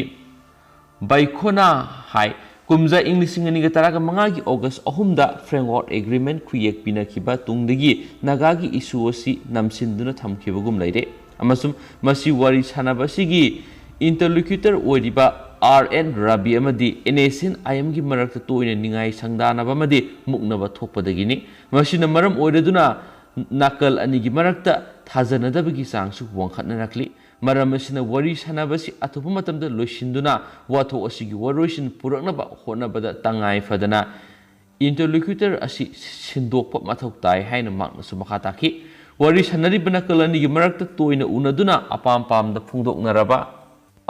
ꯕꯩꯈꯣꯅꯥ ꯍꯥꯏ, ꯀꯨꯝꯖꯥ ꯏꯪ ꯂꯤꯁꯤꯡ ꯑꯅꯤꯒ ꯇꯔꯥꯃꯉꯥꯒꯤ ꯑꯣꯒꯁ ꯑꯍꯨꯝꯗ ꯐ꯭ꯔꯦꯝꯋꯥꯔꯛ ꯑꯦꯒ꯭ꯔꯤꯃꯦꯟ ꯈꯨꯌꯦꯛ ꯄꯤꯅꯈꯤꯕ ꯇꯨꯡꯗꯒꯤ ꯅꯥꯒꯥꯒꯤ ꯏꯁꯨ ꯑꯁꯤ ꯅꯝꯁꯤꯟꯗꯨꯅ ꯊꯝꯈꯤꯕꯒꯨꯝ ꯂꯩꯔꯦ꯫ ꯑꯃꯁꯨꯡ ꯃꯁꯤ ꯋꯥꯔꯤ ꯁꯥꯟꯅꯕ ꯑꯁꯤꯒꯤ ꯏꯟꯇꯔꯂꯣꯀ꯭ꯌꯨꯇꯔ ꯑꯣꯏꯔꯤꯕ ꯑꯥꯔ ꯑꯦꯟ ꯔꯕꯤ ꯑꯃꯗꯤ ꯑꯦꯟ ꯑꯦꯁ ꯑꯦꯟ ꯑꯥꯏ ꯑꯦꯝꯒꯤ ꯃꯔꯛꯇ ꯇꯣꯏꯅ ꯅꯤꯡꯉꯥꯏ ꯁꯪꯗꯥꯅꯕ ꯑꯃꯗꯤ ꯃꯨꯛꯅꯕ ꯊꯣꯛꯄꯗꯒꯤꯅꯤ꯫ ꯃꯁꯤꯅ ꯃꯔꯝ ꯑꯣꯏꯔꯗꯨꯅ ꯅꯥꯀꯜ ꯑꯅꯤꯒꯤ ꯃꯔꯛꯇ ꯊꯥꯖꯅꯗꯕꯒꯤ ꯆꯥꯡꯁꯨ ꯋꯥꯡꯈꯠꯅꯔꯛꯂꯤ꯫ ꯃꯔꯝ ꯑꯁꯤꯅ ꯋꯥꯔꯤ ꯁꯥꯟꯅꯕ ꯑꯁꯤ ꯑꯊꯨꯕ ꯃꯇꯝꯗ ꯂꯣꯏꯁꯤꯟꯗꯨꯅ ꯋꯥꯊꯣꯛ ꯑꯁꯤꯒꯤ ꯋꯥꯔꯣꯏꯁꯤꯟ ꯄꯨꯔꯛꯅꯕ ꯍꯣꯠꯅꯕꯗ ꯇꯉꯥꯏ ꯐꯗꯅ ꯏꯟꯇꯔꯂꯣꯀ꯭ꯌꯨꯇꯔ ꯑꯁꯤ ꯁꯤꯟꯗꯣꯛꯄ ꯃꯊꯧ ꯇꯥꯏ ꯍꯥꯏꯅ ꯃꯍꯥꯛꯅꯁꯨ ꯃꯈꯥ ꯇꯥꯈꯤ꯫ ꯋꯥꯔꯤ ꯁꯥꯟꯅꯔꯤꯕ ꯅꯥꯀꯜ ꯑꯅꯤꯒꯤ ꯃꯔꯛꯇ ꯇꯣꯏꯅ ꯎꯅꯗꯨꯅ ꯑꯄꯥꯝ ꯄꯥꯝꯗ ꯐꯣꯡꯗꯣꯛꯅꯔꯕ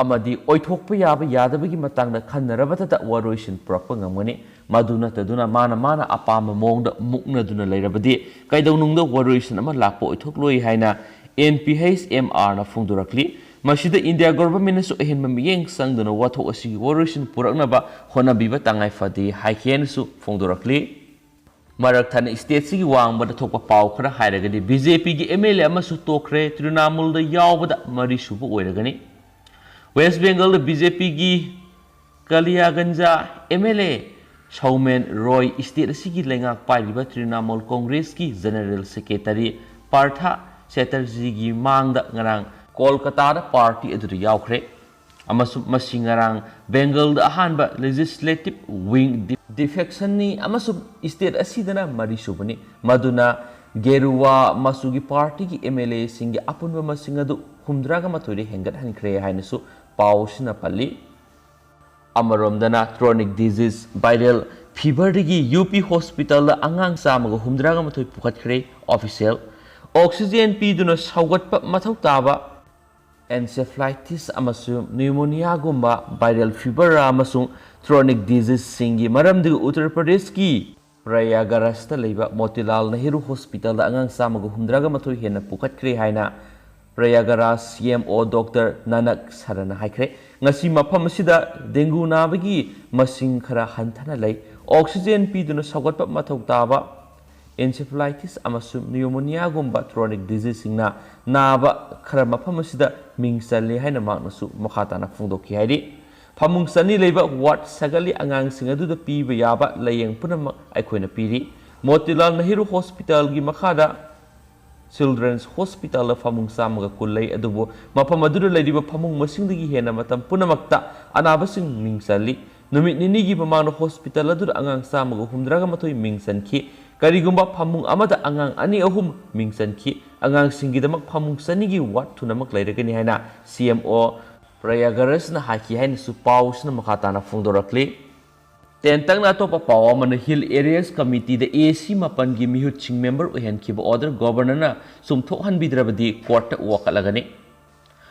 ꯑꯃꯗꯤ ꯑꯣꯏꯊꯣꯛꯄ ꯌꯥꯕ ꯌꯥꯗꯕꯒꯤ ꯃꯇꯥꯡꯗ ꯈꯟꯅꯔꯕꯗꯇ ꯋꯥꯔꯣꯏꯁꯤꯟ ꯄꯨꯔꯛꯄ ꯉꯝꯒꯅꯤ꯫ ꯃꯗꯨ ꯅꯠꯇꯗꯨꯅ ꯃꯥꯅ ꯃꯥꯅ ꯑꯄꯥꯝꯕ ꯃꯑꯣꯡꯗ ꯃꯨꯛꯅꯗꯨꯅ ꯂꯩꯔꯕꯗꯤ ꯀꯩꯗꯧꯅꯨꯡꯗ ꯋꯥꯔꯣꯏꯁꯤꯟ ꯑꯃ ꯂꯥꯛꯄ ꯑꯣꯏꯊꯣꯛꯂꯣꯏ ꯍꯥꯏꯅ N P H M R ꯅ ꯐꯣꯡꯗꯣꯔꯛꯂꯤ꯫ ꯃꯁꯤꯗ ꯏꯟꯗꯤꯌꯥ ꯒꯣꯚꯔꯟꯃꯦꯟꯠꯅꯁꯨ ꯑꯍꯦꯟꯕ ꯃꯤꯠꯌꯦꯡ ꯆꯪꯗꯨꯅ ꯋꯥꯊꯣꯛ ꯑꯁꯤꯒꯤ ꯋꯥꯔꯣꯏꯁꯤꯟ ꯄꯨꯔꯛꯅꯕ ꯍꯣꯠꯅꯕꯤꯕ ꯇꯉꯥꯏ ꯐꯗꯦ ꯍꯥꯏꯈꯤ ꯍꯥꯏꯅꯁꯨ ꯐꯣꯡꯗꯣꯔꯛꯂꯤ꯫ ꯃꯔꯛ ꯊꯠꯅ ꯁ꯭ꯇꯦꯠꯁꯤꯒꯤ ꯋꯥꯡꯃꯗ ꯊꯣꯛꯄ ꯄꯥꯎ ꯈꯔ ꯍꯥꯏꯔꯒꯗꯤ, B J P ꯒꯤ M L A ꯑꯃꯁꯨ ꯇꯣꯛꯈ꯭ꯔꯦ, ꯇ꯭ꯔꯤꯅꯥꯃꯨꯜꯗ ꯌꯥꯎꯕꯗ ꯃꯔꯤꯁꯨꯕ ꯑꯣꯏꯔꯒꯅꯤ꯫ ꯋꯦꯁ ꯕꯦꯡꯒꯜꯗ B J P ꯒꯤ ꯀꯂꯤꯌꯥꯒꯟꯖ M L A ꯁꯧꯃꯦꯟ Roy state ꯑꯁꯤꯒꯤ ꯂꯩꯉꯥꯛ ꯄꯥꯏꯔꯤꯕ ꯇ꯭ꯔꯤꯅꯥꯃꯨꯜ ꯀꯣꯡꯒ꯭ꯔꯦꯁꯀꯤ ꯖꯦꯅꯔꯦꯜ ꯁꯦꯀ꯭ꯔꯦꯇꯔꯤ ꯄꯥꯔꯊ ꯆꯦꯇꯔꯖꯤꯒꯤ ꯃꯥꯡꯗ ꯉꯔꯥꯡ ꯀꯣꯜꯀꯇꯥꯗ ꯄꯥꯔꯇꯤ ꯑꯗꯨꯗ ꯌꯥꯎꯈ꯭ꯔꯦ꯫ ꯑꯃꯁꯨꯡ ꯃꯁꯤ ꯉꯔꯥꯡ ꯕꯦꯡꯒꯜꯗ ꯑꯍꯥꯟꯕ legislative wing defectionꯅꯤ ꯑꯃꯁꯨꯡ ꯁ꯭ꯇꯦꯠ ꯑꯁꯤꯗꯅ ꯃꯔꯤꯁꯨꯕꯅꯤ, ꯃꯗꯨꯅ ꯒꯦꯔꯨꯋꯥ ꯃꯆꯨꯒꯤ ꯄꯥꯔꯇꯤꯒꯤ M L A ꯁꯤꯡꯒꯤ ꯑꯄꯨꯟꯕ ꯃꯁꯤꯡ ꯑꯗꯨ ꯍꯨꯝꯗ꯭ꯔꯥꯒ ꯃꯥꯊꯣꯏꯗ ꯍꯦꯟꯒꯠꯍꯟꯈ꯭ꯔꯦ ꯍꯥꯏꯅꯁꯨ ꯄꯥꯎ ꯑꯁꯤꯅ ꯄꯜꯂꯤ꯫ ꯑꯃꯔꯣꯝꯗꯅ chronic disease viral feverꯗꯒꯤ U P hospitalꯗ ꯑꯉꯥꯡ ꯆꯥꯝꯃꯒ ꯍꯨꯝꯗ꯭ꯔꯥꯒ ꯃꯥꯊꯣꯏ ꯄꯨꯈꯠꯈ꯭ꯔꯦ꯫ Official oxygen ꯄꯤꯗꯨꯅ ꯁꯧꯒꯠꯄ ꯃꯊꯧ ꯇꯥꯕ encephalitis ꯑꯃꯁꯨꯡ pneumoniaꯒꯨꯝꯕ viral fever ꯑꯃꯁꯨꯡ chronic diseaseꯁꯤꯡꯒꯤ ꯃꯔꯝꯗꯒꯤ ꯎꯠꯇꯔ ꯄ꯭ꯔꯗꯦꯁꯀꯤ ꯄ꯭ꯔꯌꯥꯒꯔꯥꯖꯇ ꯂꯩꯕ ꯃꯣꯇꯤꯂꯥꯜ ꯅꯦꯍꯔꯨ ꯍꯣꯁꯄꯤꯇꯥꯜꯗ ꯑꯉꯥꯡ ꯆꯥꯝꯃꯒ ꯍꯨꯝꯗ꯭ꯔꯥꯒ ꯃꯥꯊꯣꯏ ꯍꯦꯟꯅ ꯄꯨꯈꯠꯈ꯭ꯔꯦ ꯍꯥꯏꯅ ꯄ꯭ꯔꯌꯥꯒꯔꯥꯖ C M O Doctor ꯅꯅꯛ ꯁꯔꯅ ꯍꯥꯏꯈ꯭ꯔꯦ꯫ ꯉꯁꯤ ꯃꯐꯝ ꯑꯁꯤꯗ ꯗꯦꯡꯒꯨ ꯅꯥꯕꯒꯤ ꯃꯁꯤꯡ ꯈꯔ ꯍꯟꯊꯅ ꯂꯩ꯫ Oxygen ꯄꯤꯗꯨꯅ ꯁꯧꯒꯠꯄ ꯃꯊꯧ ꯇꯥꯕ encephalitis ꯑꯃꯁꯨꯡ pneumoniaꯒꯨꯝꯕ chronic diseaseꯁꯤꯡꯅ ꯅꯥꯕ ꯈꯔ ꯃꯐꯝ ꯑꯁꯤꯗ ꯃꯤꯡ ꯆꯜꯂꯤ ꯍꯥꯏꯅ ꯃꯍꯥꯛꯅꯁꯨ ꯃꯈꯥ ꯇꯥꯅ ꯐꯣꯡꯗꯣꯛꯈꯤ ꯍꯥꯏꯔꯤ꯫ ꯐꯃꯨꯡ ꯆꯅꯤ ꯂꯩꯕ ward ꯁꯥꯒꯠꯂꯤ ꯑꯉꯥꯡꯁꯤꯡ ꯑꯗꯨꯗ ꯄꯤꯕ ꯌꯥꯕ ꯂꯥꯌꯦꯡ ꯄꯨꯝꯅꯃꯛ ꯑꯩꯈꯣꯏꯅ ꯄꯤꯔꯤ꯫ ꯃꯣꯇꯤꯂꯥꯜ ꯅꯦꯍꯔꯨ ꯍꯣꯁꯄꯤꯇꯥꯜꯒꯤ ꯃꯈꯥꯗ Children's Hospitalꯗ ꯐꯃꯨꯡ ꯆꯥꯝꯃꯒ ꯀꯨꯟ ꯂꯩ, ꯑꯗꯨꯕꯨ ꯃꯐꯝ ꯑꯗꯨꯗ ꯂꯩꯔꯤꯕ ꯐꯃꯨꯡ ꯃꯁꯤꯡꯗꯒꯤ ꯍꯦꯟꯅ ꯃꯇꯝ ꯄꯨꯝꯅꯃꯛꯇ ꯑꯅꯥꯕꯁꯤꯡ ꯃꯤꯡ ꯆꯜꯂꯤ꯫ ꯅꯨꯃꯤꯠ ꯅꯤꯅꯤꯒꯤ ꯃꯃꯥꯡꯗ ꯍꯣꯁꯄꯤꯇꯥꯜ ꯑꯗꯨꯗ ꯑꯉꯥꯡ ꯆꯥꯝꯃꯒ ꯍꯨꯝꯗ꯭ꯔꯥꯒ ꯃꯥꯊꯣꯏ ꯃꯤꯡ ꯆꯟꯈꯤ꯫ ꯀꯔꯤꯒꯨꯝꯕ ꯐꯃꯨꯡ ꯑꯃꯗ ꯑꯉꯥꯡ ꯑꯅꯤ ꯑꯍꯨꯝ ꯃꯤꯡ ꯆꯟꯈꯤ꯫ ꯑꯉꯥꯡꯁꯤꯡꯒꯤꯗꯃꯛ ꯐꯃꯨꯡ ꯆꯅꯤꯒꯤ ward ꯊꯨꯅꯃꯛ ꯂꯩꯔꯒꯅꯤ ꯍꯥꯏꯅ C M O ꯄ꯭ꯔꯌꯥꯒꯔꯥꯖꯅ ꯍꯥꯏꯈꯤ ꯍꯥꯏꯅꯁꯨ ꯄꯥꯎꯁꯤꯅ ꯃꯈꯥ ꯇꯥꯅ ꯐꯣꯡꯗꯣꯔꯛꯂꯤ꯫ ꯇꯦꯟꯇꯛꯅ ꯑꯇꯣꯞꯄ ꯄꯥꯎ ꯑꯃꯅ, Hill Areas Committeeꯗ A C ꯃꯥꯄꯟꯒꯤ ꯃꯤꯍꯨꯠꯁꯤꯡ member ꯑꯣꯏꯍꯟꯈꯤꯕ order Governorꯅ ꯆꯨꯝꯊꯣꯛꯍꯟꯕꯤꯗ꯭ꯔꯕꯗꯤ courtꯇ ꯋꯥꯀꯠꯂꯒꯅꯤ꯫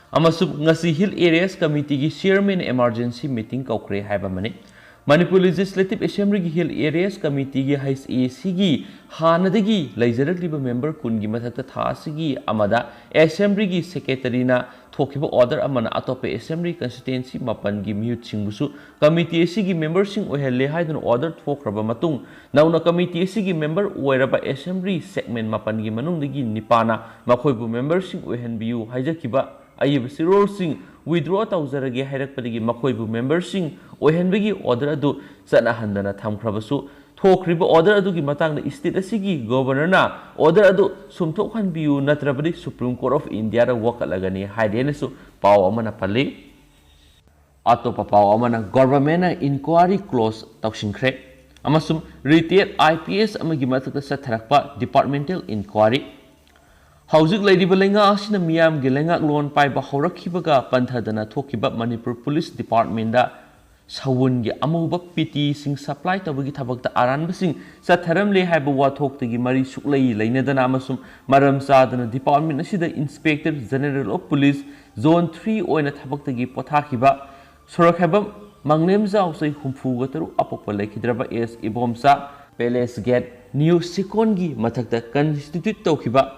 ꯑꯃꯁꯨꯡ ꯉꯁꯤ Hill Areas Committeeꯒꯤ Chairman Emergency Meeting ꯀꯧꯈ꯭ꯔꯦ ꯍꯥꯏꯕ ꯑꯃꯅꯤ꯫ ꯃꯅꯤꯄꯨꯔ Legislative Assemblyꯒꯤ Hill Areas Committeeꯒꯤ, ꯍꯩꯆ ꯑꯦ ꯁꯤꯒꯤ ꯍꯥꯟꯅꯗꯒꯤ ꯂꯩꯖꯔꯛꯂꯤꯕ member ꯀꯨꯟꯒꯤ ꯃꯊꯛꯇ ꯊꯥ ꯑꯁꯤꯒꯤ ꯑꯃꯗ Assemblyꯒꯤ Secretaryꯅ ꯊꯣꯛꯈꯤꯕ order ꯑꯃꯅ ꯑꯇꯣꯞꯄ Assembly constituency ꯃꯥꯄꯟꯒꯤ ꯃꯤꯍꯨꯠꯁꯤꯡꯕꯨꯁꯨ committee ꯑꯁꯤꯒꯤ memberꯁꯤꯡ ꯑꯣꯏꯍꯜꯂꯦ ꯍꯥꯏꯗꯨꯅ order ꯊꯣꯛꯈ꯭ꯔꯕ ꯃꯇꯨꯡ, ꯅꯧꯅ committee ꯑꯁꯤꯒꯤ member ꯑꯣꯏꯔꯕ Assembly segment ꯃꯥꯄꯟꯒꯤ ꯃꯅꯨꯡꯗꯒꯤ ꯅꯤꯄꯥꯅ ꯃꯈꯣꯏꯕꯨ memberꯁꯤꯡ ꯑꯣꯏꯍꯟꯕꯤꯌꯨ ꯍꯥꯏꯖꯈꯤꯕ ꯑꯏꯕ ꯆꯦꯔꯣꯜꯁꯤꯡ withdraw ꯇꯧꯖꯔꯒꯦ ꯍꯥꯏꯔꯛꯄꯗꯒꯤ ꯃꯈꯣꯏꯕꯨ memberꯁꯤꯡ ꯑꯣꯏꯍꯟꯕꯒꯤ order ꯑꯗꯨ ꯆꯠꯅꯍꯟꯗꯅ ꯊꯝꯈ꯭ꯔꯕꯁꯨ, ꯊꯣꯛꯈ꯭ꯔꯤꯕ order ꯑꯗꯨꯒꯤ ꯃꯇꯥꯡꯗ state ꯑꯁꯤꯒꯤ Governorꯅ order ꯑꯗꯨ ꯁꯨꯝꯊꯣꯛꯍꯟꯕꯤꯌꯨ, ꯅꯠꯇ꯭ꯔꯕꯗꯤ Supreme Court of Indiaꯗ ꯋꯥꯀꯠꯂꯒꯅꯤ ꯍꯥꯏꯔꯦꯅꯁꯨ ꯄꯥꯎ ꯑꯃꯅ ꯄꯜꯂꯤ꯫ ꯑꯇꯣꯞꯄ ꯄꯥꯎ ꯑꯃꯅ, Governmentꯅ inquiry close ꯇꯧꯁꯤꯟꯈ꯭ꯔꯦ꯫ ꯑꯃꯁꯨꯡ retired I P S ꯑꯃꯒꯤ ꯃꯊꯛꯇ ꯆꯠꯊꯔꯛꯄ departmental inquiry꯫ ꯍꯧꯖꯤꯛ ꯂꯩꯔꯤꯕ ꯂꯩꯉꯥꯛ ꯑꯁꯤꯅ ꯃꯤꯌꯥꯝꯒꯤ ꯂꯩꯉꯥꯛꯂꯣꯟ ꯄꯥꯏꯕ ꯍꯧꯔꯛꯈꯤꯕꯒ ꯄꯟꯊꯗꯅ ꯊꯣꯛꯈꯤꯕ ꯃꯅꯤꯄꯨꯔ Police Departmentꯗ ꯁꯎꯟꯒꯤ ꯑꯃꯨꯕ ꯄꯦꯇꯤꯁꯤꯡ supply ꯇꯧꯕꯒꯤ ꯊꯕꯛꯇ ꯑꯔꯥꯟꯕꯁꯤꯡ ꯆꯠꯊꯔꯝꯂꯦ ꯍꯥꯏꯕ ꯋꯥꯊꯣꯛꯇꯒꯤ ꯃꯔꯤ ꯁꯨꯛꯂꯩ ꯂꯩꯅꯗꯅ ꯑꯃꯁꯨꯡ ꯃꯔꯝ ꯆꯥꯗꯅ department ꯑꯁꯤꯗ Inspector General of Police Zone three ꯑꯣꯏꯅ ꯊꯕꯛꯇꯒꯤ ꯄꯣꯊꯥꯈꯤꯕ ꯁꯣꯔꯣꯛꯈꯥꯏꯕꯝ ꯃꯪꯂꯦꯝꯖꯥꯎ, ꯆꯍꯤ ꯍꯨꯝꯐꯨꯒ ꯇꯔꯨꯛ, ꯑꯄꯣꯛꯄ ꯂꯩꯈꯤꯗ꯭ꯔꯕ ꯑꯦꯁ ꯏꯕꯣꯝꯆꯥ, Palace Gate, New ꯁꯤꯀꯣꯟꯒꯤ ꯃꯊꯛꯇ constitute ꯇꯧꯈꯤꯕ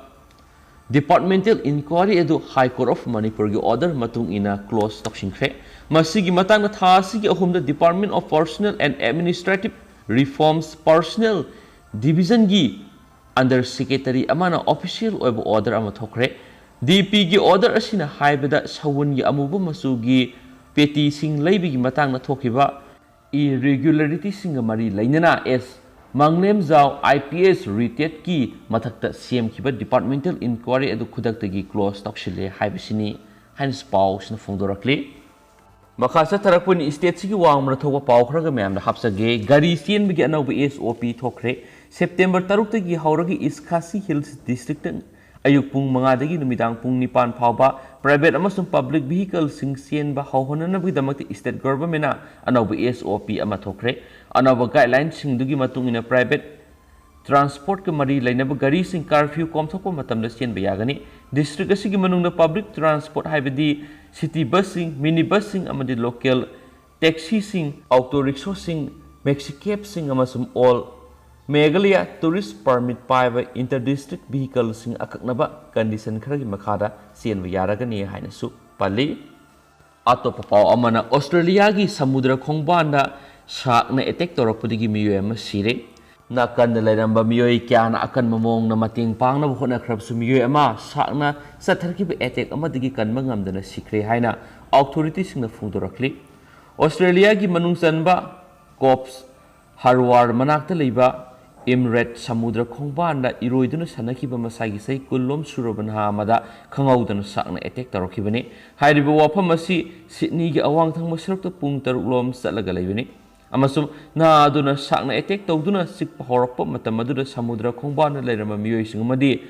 departmental inquiry ꯑꯗꯨ High Court of ꯃꯅꯤꯄꯨꯔꯒꯤ order ꯃꯇꯨꯡ ꯏꯟꯅ close ꯇꯧꯁꯤꯟꯈ꯭ꯔꯦ꯫ ꯃꯁꯤꯒꯤ ꯃꯇꯥꯡꯗ ꯊꯥ ꯑꯁꯤꯒꯤ ꯑꯍꯨꯝꯗ Department of Personnel and Administrative Reforms Personnel Divisionꯒꯤ under secretary ꯑꯃꯅ official ꯑꯣꯏꯕ order ꯑꯃ ꯊꯣꯛꯈ꯭ꯔꯦ꯫ D Pꯒꯤ order ꯑꯁꯤꯅ ꯍꯥꯏꯕꯗ ꯁꯎꯟꯒꯤ ꯑꯃꯨꯕ ꯃꯆꯨꯒꯤ ꯄꯦꯇꯤꯁꯤꯡ ꯂꯩꯕꯒꯤ ꯃꯇꯥꯡꯗ ꯊꯣꯛꯈꯤꯕ irregularityꯁꯤꯡꯒ ꯃꯔꯤ ꯂꯩꯅꯅ ꯑꯦꯁ ꯃꯪꯂꯦꯝꯖꯥꯎ, I P S retiredꯀꯤ ꯃꯊꯛꯇ ꯁꯦꯝꯈꯤꯕ departmental inquiry ꯑꯗꯨ ꯈꯨꯗꯛꯇꯒꯤ close ꯇꯧꯁꯤꯜꯂꯦ ꯍꯥꯏꯕꯁꯤꯅꯤ ꯍꯥꯏꯅꯁꯨ ꯄꯥꯎꯁꯤꯅ ꯐꯣꯡꯗꯣꯔꯛꯂꯤ꯫ ꯃꯈꯥ ꯆꯠꯊꯔꯛꯄ ꯑꯣꯏꯅ stateꯁꯤꯒꯤ ꯋꯥꯡꯃꯗ ꯊꯣꯛꯄ ꯄꯥꯎ ꯈꯔꯒ ꯃꯌꯥꯝꯗ ꯍꯥꯞꯆꯒꯦ꯫ ꯒꯥꯔꯤ ꯆꯦꯟꯕꯒꯤ ꯑꯅꯧꯕ S O P ꯊꯣꯛꯈ꯭ꯔꯦ꯫ September ꯇꯔꯨꯛꯇꯒꯤ ꯍꯧꯔꯒ East Khasi Hills Districtꯇ ꯑꯌꯨꯛ ꯄꯨꯡ ꯃꯉꯥꯗꯒꯤ ꯅꯨꯃꯤꯗꯥꯡ ꯄꯨꯡ ꯅꯤꯄꯥꯟ ꯐꯥꯎꯕ private ꯑꯃꯁꯨꯡ public vehicleꯁꯤꯡ ꯆꯦꯟꯕ ꯍꯧꯍꯟꯅꯅꯕꯒꯤꯗꯃꯛꯇ state governmentꯅ ꯑꯅꯧꯕ S O P ꯑꯃ ꯊꯣꯛꯈ꯭ꯔꯦ꯫ ꯑꯅꯧꯕ guidelineꯁꯤꯡꯗꯨꯒꯤ ꯃꯇꯨꯡ ꯏꯟꯅ private transportꯀ ꯃꯔꯤ ꯂꯩꯅꯕ ꯒꯥꯔꯤꯁꯤꯡ curfew ꯀꯣꯝꯊꯣꯛꯄ ꯃꯇꯝꯗ ꯆꯦꯟꯕ ꯌꯥꯒꯅꯤ꯫ ꯗꯤꯁꯇ꯭ꯔꯤꯛ ꯑꯁꯤꯒꯤ ꯃꯅꯨꯡꯗ ꯄꯕ꯭ꯂꯤꯛ ꯇ꯭ꯔꯥꯟꯁꯄꯣꯔꯠ, ꯍꯥꯏꯕꯗꯤ ꯁꯤꯇꯤ ꯕꯁꯁꯤꯡ, ꯃꯤꯅꯤ ꯕꯁꯁꯤꯡ ꯑꯃꯗꯤ ꯂꯣꯀꯦꯜ ꯇꯦꯛꯁꯤꯁꯤꯡ, ꯑꯣꯇꯣ ꯔꯤꯛꯁꯣꯁꯤꯡ, ꯃꯦꯛꯁꯤ ꯀꯦꯕꯁꯤꯡ ꯑꯃꯁꯨꯡ ꯑꯣꯜ ꯃꯦꯘꯥꯂꯌꯥ ꯇꯨꯔꯤꯁ ꯄꯔꯃꯤꯠ ꯄꯥꯏꯕ ꯏꯟꯇꯔ ꯗꯤꯁꯇ꯭ꯔꯤꯛ ꯚꯤꯍꯤꯀꯜꯁꯤꯡ ꯑꯀꯛꯅꯕ ꯀꯟꯗꯤꯁꯟ ꯈꯔꯒꯤ ꯃꯈꯥꯗ ꯆꯦꯟꯕ ꯌꯥꯔꯒꯅꯤ ꯍꯥꯏꯅꯁꯨ ꯄꯜꯂꯤ꯫ ꯑꯇꯣꯞꯄ ꯄꯥꯎ ꯑꯃꯅ, ꯑꯣꯁꯇ꯭ꯔꯦꯂꯤꯌꯥꯒꯤ ꯁꯃꯨꯗ꯭ꯔ ꯈꯣꯡꯕꯥꯟꯗ ꯁꯥꯔꯛꯅ ꯑꯦꯇꯦꯛ ꯇꯧꯔꯛꯄꯗꯒꯤ ꯃꯤꯑꯣꯏ ꯑꯃ ꯁꯤꯔꯦ꯫ ꯅꯥꯀꯟꯗ ꯂꯩꯔꯝꯕ ꯃꯤꯑꯣꯏ ꯀꯌꯥꯅ ꯑꯀꯟꯕ ꯃꯑꯣꯡꯗ ꯃꯇꯦꯡ ꯄꯥꯡꯅꯕ ꯍꯣꯠꯅꯈ꯭ꯔꯕꯁꯨ, ꯃꯤꯑꯣꯏ ꯑꯃ ꯁꯥꯔꯛꯅ ꯆꯠꯊꯔꯛꯈꯤꯕ ꯑꯦꯇꯦꯛ ꯑꯃꯗꯒꯤ ꯀꯟꯕ ꯉꯝꯗꯅ ꯁꯤꯈ꯭ꯔꯦ ꯍꯥꯏꯅ ꯑꯣꯊꯣꯔꯤꯇꯤꯁꯤꯡꯅ ꯐꯣꯡꯗꯣꯔꯛꯂꯤ꯫ ꯑꯣꯁꯇ꯭ꯔꯦꯂꯤꯌꯥꯒꯤ ꯃꯅꯨꯡ ꯆꯟꯕ ꯀꯣꯞꯁ ꯍꯔꯋꯥꯔ ꯃꯅꯥꯛꯇ ꯂꯩꯕ ꯏꯝꯔꯦꯠ ꯁꯃꯨꯗ꯭ꯔ ꯈꯣꯡꯕꯥꯟꯗ ꯏꯔꯣꯏꯗꯨꯅ ꯁꯥꯟꯅꯈꯤꯕ ꯃꯁꯥꯒꯤ ꯆꯍꯤ ꯀꯨꯟꯂꯣꯝ ꯁꯨꯔꯕ ꯅꯍꯥ ꯑꯃꯗ ꯈꯪꯍꯧꯗꯅ ꯁꯥꯔꯛꯅ ꯑꯦꯇꯦꯛ ꯇꯧꯔꯛꯈꯤꯕꯅꯤ꯫ ꯍꯥꯏꯔꯤꯕ ꯋꯥꯐꯝ ꯑꯁꯤ ꯁꯤꯗꯅꯤꯒꯤ ꯑꯋꯥꯡ ꯊꯪꯕ ꯁꯔꯨꯛꯇ ꯄꯨꯡ ꯇꯔꯨꯛ ꯂꯣꯝ ꯆꯠꯂꯒ ꯂꯩꯕꯅꯤ, ꯑꯃꯁꯨꯡ ꯅꯍꯥ ꯑꯗꯨꯅ ꯁꯥꯔꯛꯅ ꯑꯦꯇꯦꯛ ꯇꯧꯗꯨꯅ ꯆꯤꯛꯄ ꯍꯧꯔꯛꯄ ꯃꯇꯝ ꯑꯗꯨꯗ ꯁꯃꯨꯗ꯭ꯔ ꯈꯣꯡꯕꯥꯟꯗ ꯂꯩꯔꯝꯕ ꯃꯤꯑꯣꯏꯁꯤꯡ ꯑꯃꯗꯤ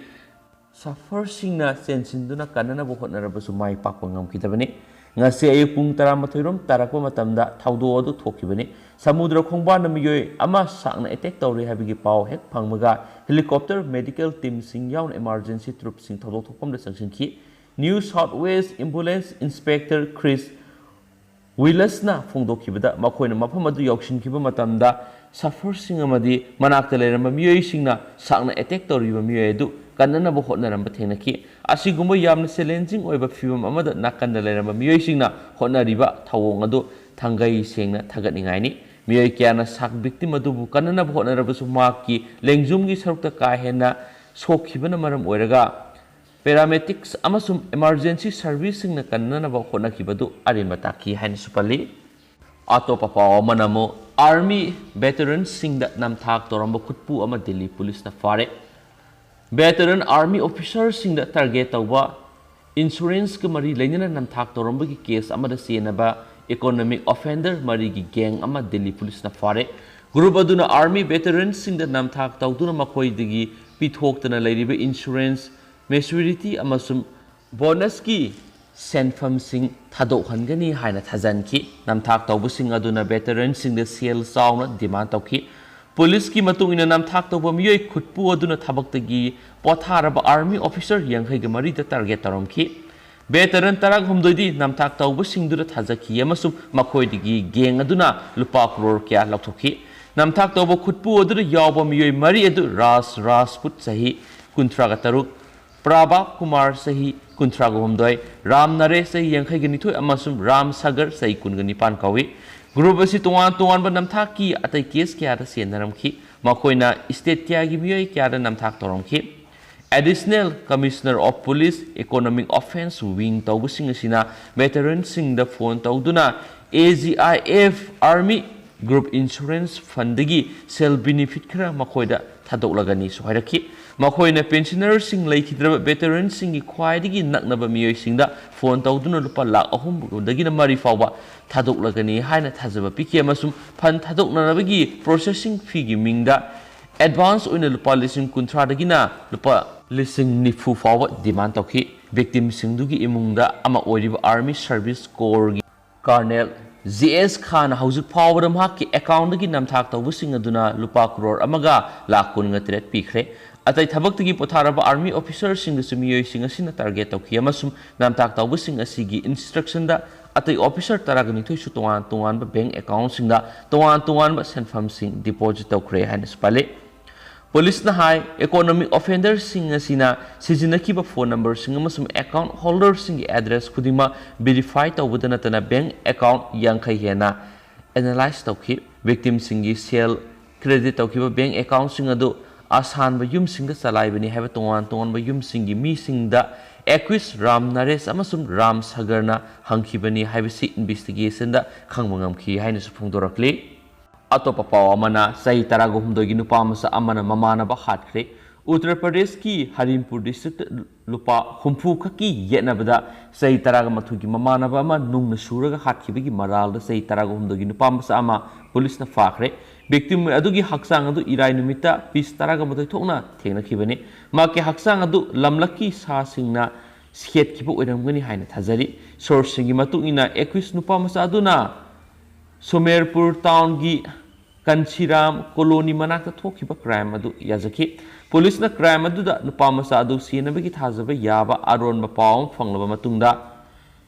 ꯁꯐꯔꯁꯤꯡꯅ ꯆꯦꯟꯁꯤꯟꯗꯨꯅ ꯀꯟꯅꯅꯕ ꯍꯣꯠꯅꯔꯕꯁꯨ ꯃꯥꯏ ꯄꯥꯛꯄ ꯉꯝꯈꯤꯗꯕꯅꯤ꯫ ꯉꯁꯤ ꯑꯌꯨꯛ ꯄꯨꯡ ꯇꯔꯥꯃꯥꯊꯣꯏ ꯔꯣꯝ ꯇꯥꯔꯛꯄ ꯃꯇꯝꯗ ꯊꯧꯗꯣꯛ ꯑꯗꯨ ꯊꯣꯛꯈꯤꯕꯅꯤ꯫ ꯁꯃꯨꯗ꯭ꯔ ꯈꯣꯡꯕꯥꯟꯗ ꯃꯤꯑꯣꯏ ꯑꯃ ꯁꯥꯔꯛꯅ ꯑꯦꯇꯦꯛ ꯇꯧꯔꯦ ꯍꯥꯏꯕꯒꯤ ꯄꯥꯎ ꯍꯦꯛ ꯐꯪꯕꯒ ꯍꯦꯂꯤꯀꯣꯞꯇꯔ, ꯃꯦꯗꯤꯀꯦꯜ ꯇꯤꯝꯁꯤꯡ ꯌꯥꯎꯅ ꯏꯃꯥꯔꯖꯦꯟꯁꯤ ꯇ꯭ꯔꯨꯞꯁꯤꯡ ꯊꯧꯗꯣꯛ ꯊꯣꯛꯐꯝꯗ ꯆꯪꯁꯤꯟꯈꯤ꯫ New south west ambulance inspector Chris ꯋꯤꯂꯁꯅ ꯐꯣꯡꯗꯣꯛꯈꯤꯕꯗ, ꯃꯈꯣꯏꯅ ꯃꯐꯝ ꯑꯗꯨ ꯌꯧꯁꯤꯟꯈꯤꯕ ꯃꯇꯝꯗ ꯁꯐꯔꯁꯤꯡ ꯑꯃꯗꯤ ꯃꯅꯥꯛꯇ ꯂꯩꯔꯝꯕ ꯃꯤꯑꯣꯏꯁꯤꯡꯅ ꯁꯥꯔꯛꯅ ꯑꯦꯇꯦꯛ ꯇꯧꯔꯤꯕ ꯃꯤꯑꯣꯏ ꯑꯗꯨ ꯀꯟꯅꯅꯕ ꯍꯣꯠꯅꯔꯝꯕ ꯊꯦꯡꯅꯈꯤ꯫ ꯑꯁꯤꯒꯨꯝꯕ ꯌꯥꯝꯅ ꯆꯦꯂꯦꯟꯖꯤꯡ ꯑꯣꯏꯕ ꯐꯤꯚꯝ ꯑꯃꯗ ꯅꯥꯀꯟꯗ ꯂꯩꯔꯝꯕ ꯃꯤꯑꯣꯏꯁꯤꯡꯅ ꯍꯣꯠꯅꯔꯤꯕ ꯊꯧꯑꯣꯡ ꯑꯗꯨ ꯊꯥꯡꯒꯩ ꯁꯦꯡꯅ ꯊꯥꯒꯠꯅꯤꯡꯉꯥꯏꯅꯤ꯫ ꯃꯤꯑꯣꯏ ꯀꯌꯥꯅ ꯁꯥꯔꯛ ꯚꯤꯛꯇꯤꯝ ꯑꯗꯨꯕꯨ ꯀꯟꯅꯅꯕ ꯍꯣꯠꯅꯔꯕꯁꯨ, ꯃꯍꯥꯛꯀꯤ ꯂꯦꯡꯖꯨꯝꯒꯤ ꯁꯔꯨꯛꯇ ꯀꯥ ꯍꯦꯟꯅ ꯁꯣꯛꯈꯤꯕꯅ ꯃꯔꯝ ꯑꯣꯏꯔꯒ ꯄꯦꯔꯥꯃꯦꯗꯤꯛꯁ ꯑꯃꯁꯨꯡ ꯏꯃꯥꯔꯖꯦꯟꯁꯤ ꯁꯔꯚꯤꯁꯁꯤꯡꯅ ꯀꯟꯅꯅꯕ ꯍꯣꯠꯅꯈꯤꯕꯗꯨ ꯑꯔꯦꯝꯕ ꯇꯥꯈꯤ ꯍꯥꯏꯅꯁꯨ ꯄꯜꯂꯤ꯫ ꯑꯇꯣꯞꯄ ꯄꯥꯎ ꯑꯃꯅ ꯑꯃꯨꯛ ꯑꯥꯔꯃꯤ ꯚꯦꯇꯔꯟꯁꯤꯡꯗ ꯅꯝꯊꯥꯛ ꯇꯧꯔꯝꯕ ꯈꯨꯠꯄꯨ ꯑꯃ ꯗꯤꯜꯂꯤ ꯄꯨꯂꯤꯁꯅ ꯐꯥꯔꯦ꯫ ꯚꯦꯇꯔꯟ ꯑꯥꯔꯃꯤ ꯑꯣꯐꯤꯁꯔꯁꯤꯡꯗ ꯇꯥꯔꯒꯦꯠ ꯇꯧꯕ, ꯏꯟꯁꯨꯔꯦꯟꯁꯀ ꯃꯔꯤ ꯂꯩꯅꯅ ꯅꯝꯊꯥꯛ ꯇꯧꯔꯝꯕꯒꯤ ꯀꯦꯁ ꯑꯃꯗ ꯆꯦꯟꯅꯕ ꯏꯀꯣꯅꯣꯃꯤꯛ ꯑꯣꯐꯦꯟꯗꯔ ꯃꯔꯤꯒꯤ ꯒꯦꯡ ꯑꯃ ꯗꯤꯜꯂꯤ ꯄꯨꯂꯤꯁꯅ ꯐꯥꯔꯦ꯫ ꯒ꯭ꯔꯨꯞ ꯑꯗꯨꯅ ꯑꯥꯔꯃꯤ ꯚꯦꯇꯔꯟꯁꯤꯡꯗ ꯅꯝꯊꯥꯛ ꯇꯧꯗꯨꯅ ꯃꯈꯣꯏꯗꯒꯤ ꯄꯤꯊꯣꯛꯇꯅ ꯂꯩꯔꯤꯕ ꯏꯟꯁꯨꯔꯦꯟꯁ, ꯃꯦꯆꯨꯔꯤꯇꯤ ꯑꯃꯁꯨꯡ ꯕꯣꯅꯁꯀꯤ ꯁꯦꯟꯐꯝꯁꯤꯡ ꯊꯥꯗꯣꯛꯍꯟꯒꯅꯤ ꯍꯥꯏꯅ ꯊꯥꯖꯍꯟꯈꯤ꯫ ꯅꯝꯊꯥꯛ ꯇꯧꯕꯁꯤꯡ ꯑꯗꯨꯅ ꯚꯦꯇꯔꯟꯁꯤꯡꯗ ꯁꯦꯜ ꯆꯥꯎꯅ ꯗꯤꯃꯥꯟ ꯇꯧꯈꯤ꯫ ꯄꯨꯂꯤꯁꯀꯤ ꯃꯇꯨꯡ ꯏꯟꯅ, ꯅꯝꯊꯥꯛ ꯇꯧꯕ ꯃꯤꯑꯣꯏ ꯈꯨꯠꯄꯨ ꯑꯗꯨꯅ ꯊꯕꯛꯇꯒꯤ ꯄꯣꯊꯥꯔꯕ ꯑꯥꯔꯃꯤ ꯑꯣꯐꯤꯁꯔ ꯌꯥꯡꯈꯩꯒ ꯃꯔꯤꯗ ꯇꯥꯔꯒꯦꯠ ꯇꯧꯔꯝꯈꯤ꯫ ꯚꯦꯇꯔꯟ ꯇꯔꯥꯍꯨꯝꯗꯣꯏꯗꯤ ꯅꯝꯊꯥꯛ ꯇꯧꯕꯁꯤꯡꯗꯨꯗ ꯊꯥꯖꯈꯤ ꯑꯃꯁꯨꯡ ꯃꯈꯣꯏꯗꯒꯤ ꯒꯦꯡ ꯑꯗꯨꯅ ꯂꯨꯄꯥ ꯀ꯭ꯔꯣꯔ ꯀꯌꯥ ꯂꯧꯊꯣꯛꯈꯤ꯫ ꯅꯝꯊꯥꯛ ꯇꯧꯕ ꯈꯨꯠꯄꯨ ꯑꯗꯨꯗ ꯌꯥꯎꯕ ꯃꯤꯑꯣꯏ ꯃꯔꯤ ꯑꯗꯨ ꯔꯥꯖ ꯔꯥꯖꯄꯨꯠ, ꯆꯍꯤ ꯀꯨꯟꯊ꯭ꯔꯥꯒ ꯇꯔꯨꯛ, ꯄ꯭ꯔꯥꯚꯥ ꯀꯨꯃꯥꯔ, ꯆꯍꯤ ꯀꯨꯟꯊ꯭ꯔꯥꯒ ꯍꯨꯝꯗꯣꯏ, ꯔꯥꯝ ꯅꯔꯦꯁ, ꯆꯍꯤ ꯌꯥꯡꯈꯩꯒ ꯅꯤꯊꯣꯏ, ꯑꯃꯁꯨꯡ ꯔꯥꯝ ꯁꯥꯒꯔ, ꯆꯍꯤ ꯀꯨꯟꯒ ꯅꯤꯄꯥꯟ ꯀꯧꯏ꯫ ꯒ꯭ꯔꯨꯞ ꯑꯁꯤ ꯇꯣꯉꯥꯟ ꯇꯣꯉꯥꯟꯕ ꯅꯝꯊꯥꯛꯀꯤ ꯑꯇꯩ ꯀꯦꯁ ꯀꯌꯥꯗ ꯆꯦꯟꯅꯔꯝꯈꯤ꯫ ꯃꯈꯣꯏꯅ ꯁ꯭ꯇꯦꯠ ꯀꯌꯥꯒꯤ ꯃꯤꯑꯣꯏ ꯀꯌꯥꯗ ꯅꯝꯊꯥꯛ ꯇꯧꯔꯝꯈꯤ꯫ Additional Commissioner of Police Economic Offence Wing ꯇꯧꯕꯁꯤꯡ ꯑꯁꯤꯅ ꯚꯦꯇꯔꯟꯁꯤꯡꯗ ꯐꯣꯟ ꯇꯧꯗꯨꯅ A G I F Army Group Insurance Fundꯗꯒꯤ ꯁꯦꯜ ꯕꯦꯅꯤꯐꯤꯠ ꯈꯔ ꯃꯈꯣꯏꯗ ꯊꯥꯗꯣꯛꯂꯒꯅꯤꯁꯨ ꯍꯥꯏꯔꯛꯈꯤ꯫ ꯃꯈꯣꯏꯅ ꯄꯦꯟꯁꯅꯔꯁꯤꯡ ꯂꯩꯈꯤꯗ꯭ꯔꯕ ꯚꯦꯇꯔꯟꯁꯤꯡꯒꯤ ꯈ꯭ꯋꯥꯏꯗꯒꯤ ꯅꯛꯅꯕ ꯃꯤꯑꯣꯏꯁꯤꯡꯗ ꯐꯣꯟ ꯇꯧꯗꯨꯅ ꯂꯨꯄꯥ ꯂꯥꯈ ꯑꯍꯨꯝꯗꯒꯤꯅ ꯃꯔꯤ ꯐꯥꯎꯕ ꯊꯥꯗꯣꯛꯂꯒꯅꯤ ꯍꯥꯏꯅ ꯊꯥꯖꯕ ꯄꯤꯈꯤ ꯑꯃꯁꯨꯡ ꯐꯟ ꯊꯥꯗꯣꯛꯅꯅꯕꯒꯤ ꯄ꯭ꯔꯣꯁꯦꯁꯤꯡ ꯐꯤꯒꯤ ꯃꯤꯡꯗ ꯑꯦꯗꯚꯥꯟꯁ ꯑꯣꯏꯅ ꯂꯨꯄꯥ ꯂꯤꯁꯤꯡ ꯀꯨꯟꯊ꯭ꯔꯥꯗꯒꯤꯅ ꯂꯨꯄꯥ ꯂꯤꯁꯤꯡ ꯅꯤꯐꯨ ꯐꯥꯎꯕ ꯗꯤꯃꯥꯟ ꯇꯧꯈꯤ꯫ ꯚꯤꯛꯇꯤꯝꯁꯤꯡꯗꯨꯒꯤ ꯏꯃꯨꯡꯗ ꯑꯃ ꯑꯣꯏꯔꯤꯕ ꯑꯥꯔꯃꯤ ꯁꯔꯚꯤꯁ ꯀꯣꯔꯒꯤ ꯀꯔꯅꯦꯜ ꯖꯦ ꯑꯦꯁ ꯈꯥꯟꯅ ꯍꯧꯖꯤꯛ ꯐꯥꯎꯕꯗ ꯃꯍꯥꯛꯀꯤ ꯑꯦꯀꯥꯎꯟꯗꯒꯤ ꯅꯝꯊꯥꯛ ꯇꯧꯕꯁꯤꯡ ꯑꯗꯨꯅ ꯂꯨꯄꯥ ꯀ꯭ꯔꯣꯔ ꯑꯃꯒ ꯂꯥꯈ ꯀꯨꯟꯒ ꯇꯔꯦꯠ ꯄꯤꯈ꯭ꯔꯦ꯫ ꯑꯇꯩ ꯊꯕꯛꯇꯒꯤ ꯄꯣꯊꯥꯔꯕ ꯑꯥꯔꯃꯤ ꯑꯣꯐꯤꯁꯔꯁꯤꯡꯗꯁꯨ ꯃꯤꯑꯣꯏꯁꯤꯡ ꯑꯁꯤꯅ ꯇꯥꯔꯒꯦꯠ ꯇꯧꯈꯤ ꯑꯃꯁꯨꯡ ꯅꯝꯊꯥꯛ ꯇꯧꯕꯁꯤꯡ ꯑꯁꯤꯒꯤ ꯏꯟꯁꯇ꯭ꯔꯛꯁꯟꯗ ꯑꯇꯩ ꯑꯣꯐꯤꯁꯔ ꯇꯔꯥꯒ ꯅꯤꯊꯣꯏꯁꯨ ꯇꯣꯉꯥꯟ ꯇꯣꯉꯥꯟꯕ ꯕꯦꯡꯛ ꯑꯦꯀꯥꯎꯟꯁꯤꯡꯗ ꯇꯣꯉꯥꯟ ꯇꯣꯉꯥꯟꯕ ꯁꯦꯟꯐꯝꯁꯤꯡ ꯗꯤꯄꯣꯖꯤꯠ ꯇꯧꯈ꯭ꯔꯦ ꯍꯥꯏꯅꯁꯨ ꯄꯜꯂꯤ꯫ ꯄꯨꯂꯤꯁꯅ ꯍꯥꯏ, ꯏꯀꯣꯅꯣꯃꯤꯛ ꯑꯣꯐꯦꯟꯗꯔꯁꯤꯡ ꯑꯁꯤꯅ ꯁꯤꯖꯤꯟꯅꯈꯤꯕ ꯐꯣꯟ ꯅꯝꯕꯔꯁꯤꯡ ꯑꯃꯁꯨꯡ ꯑꯦꯀꯥꯎꯟ ꯍꯣꯜꯗꯔꯁꯤꯡꯒꯤ ꯑꯦꯗ꯭ꯔꯦꯁ ꯈꯨꯗꯤꯡꯃꯛ ꯚꯦꯔꯤꯐꯥꯏ ꯇꯧꯕꯗ ꯅꯠꯇꯅ ꯕꯦꯡꯛ ꯑꯦꯀꯥꯎꯟ ꯌꯥꯡꯈꯩ ꯍꯦꯟꯅ ꯑꯦꯅꯥꯂꯥꯏꯖ ꯇꯧꯈꯤ꯫ ꯚꯤꯛꯇꯤꯝꯁꯤꯡꯒꯤ ꯁꯦꯜ ꯀ꯭ꯔꯦꯗꯤꯠ ꯇꯧꯈꯤꯕ ꯕꯦꯡꯛ ꯑꯦꯀꯥꯎꯟꯁꯤꯡ ꯑꯗꯨ ꯑꯁꯥꯟꯕ ꯌꯨꯝꯁꯤꯡꯗ ꯆꯂꯥꯏꯕꯅꯤ ꯍꯥꯏꯕ ꯇꯣꯉꯥꯟ ꯇꯣꯉꯥꯟꯕ ꯌꯨꯝꯁꯤꯡꯒꯤ ꯃꯤꯁꯤꯡꯗ ꯑꯦꯀ꯭ꯋꯤꯁ, ꯔꯥꯝ ꯅꯔꯦꯁ ꯑꯃꯁꯨꯡ ꯔꯥꯝ ꯁꯥꯒꯔꯅ ꯍꯪꯈꯤꯕꯅꯤ ꯍꯥꯏꯕꯁꯤ ꯏꯟꯚꯦꯁꯇꯤꯒꯦꯁꯟꯗ ꯈꯪꯕ ꯉꯝꯈꯤ ꯍꯥꯏꯅꯁꯨ ꯐꯣꯡꯗꯣꯔꯛꯂꯤ꯫ ꯑꯇꯣꯞꯄ ꯄꯥꯎ ꯑꯃꯅ, ꯆꯍꯤ ꯇꯔꯥꯒ ꯍꯨꯝꯗꯣꯏꯒꯤ ꯅꯨꯄꯥ ꯃꯆꯥ ꯑꯃꯅ ꯃꯃꯥꯟꯅꯕ ꯍꯥꯠꯈ꯭ꯔꯦ꯫ ꯎꯠꯇꯔ ꯄ꯭ꯔꯗꯦꯁꯀꯤ ꯍꯔꯤꯝꯄꯨꯔ ꯗꯤꯁꯇ꯭ꯔꯤꯛꯇ ꯂꯨꯄꯥ ꯍꯨꯝꯐꯨ ꯈꯛꯀꯤ ꯌꯦꯠꯅꯕꯗ ꯆꯍꯤ ꯇꯔꯥꯒ ꯃꯥꯊꯣꯏꯒꯤ ꯃꯃꯥꯟꯅꯕ ꯑꯃ ꯅꯨꯡꯅ ꯁꯨꯔꯒ ꯍꯥꯠꯈꯤꯕꯒꯤ ꯃꯔꯥꯜꯗ ꯆꯍꯤ ꯇꯔꯥꯒ ꯍꯨꯝꯗꯣꯏꯒꯤ ꯅꯨꯄꯥ ꯃꯆꯥ ꯑꯃ ꯄꯨꯂꯤꯁꯅ ꯐꯥꯈ꯭ꯔꯦ꯫ ꯚꯤꯛꯇꯤꯝ ꯑꯗꯨꯒꯤ ꯍꯛꯆꯥꯡ ꯑꯗꯨ ꯏꯔꯥꯏ ꯅꯨꯃꯤꯠꯇ ꯄꯤꯁ ꯇꯔꯥꯒ ꯃꯥꯊꯣꯏ ꯊꯣꯛꯅ ꯊꯦꯡꯅꯈꯤꯕꯅꯤ꯫ ꯃꯍꯥꯛꯀꯤ ꯍꯛꯆꯥꯡ ꯑꯗꯨ ꯂꯝꯂꯛꯀꯤ ꯁꯥꯁꯤꯡꯅ ꯁꯦꯠꯈꯤꯕ ꯑꯣꯏꯔꯝꯒꯅꯤ ꯍꯥꯏꯅ ꯊꯥꯖꯔꯤ꯫ ꯁꯣꯔꯁꯁꯤꯡꯒꯤ ꯃꯇꯨꯡ ꯏꯟꯅ, ꯑꯦꯀ꯭ꯌꯨꯁ ꯅꯨꯄꯥ ꯃꯆꯥ ꯑꯗꯨꯅ ꯁꯣꯃꯦꯔꯄꯨꯔ ꯇꯥꯎꯟꯒꯤ ꯀꯟꯁꯤꯔꯥꯝ ꯀꯣꯂꯣꯅꯤ ꯃꯅꯥꯛꯇ ꯊꯣꯛꯈꯤꯕ ꯀ꯭ꯔꯥꯏꯝ ꯑꯗꯨ ꯌꯥꯖꯈꯤ꯫ ꯄꯨꯂꯤꯁꯅ ꯀ꯭ꯔꯥꯏꯝ ꯑꯗꯨꯗ ꯅꯨꯄꯥ ꯃꯆꯥ ꯑꯗꯨ ꯁꯤꯅꯕꯒꯤ ꯊꯥꯖꯕ ꯌꯥꯕ ꯑꯔꯣꯟꯕ ꯄꯥꯎ ꯑꯃ ꯐꯪꯂꯕ ꯃꯇꯨꯡꯗ,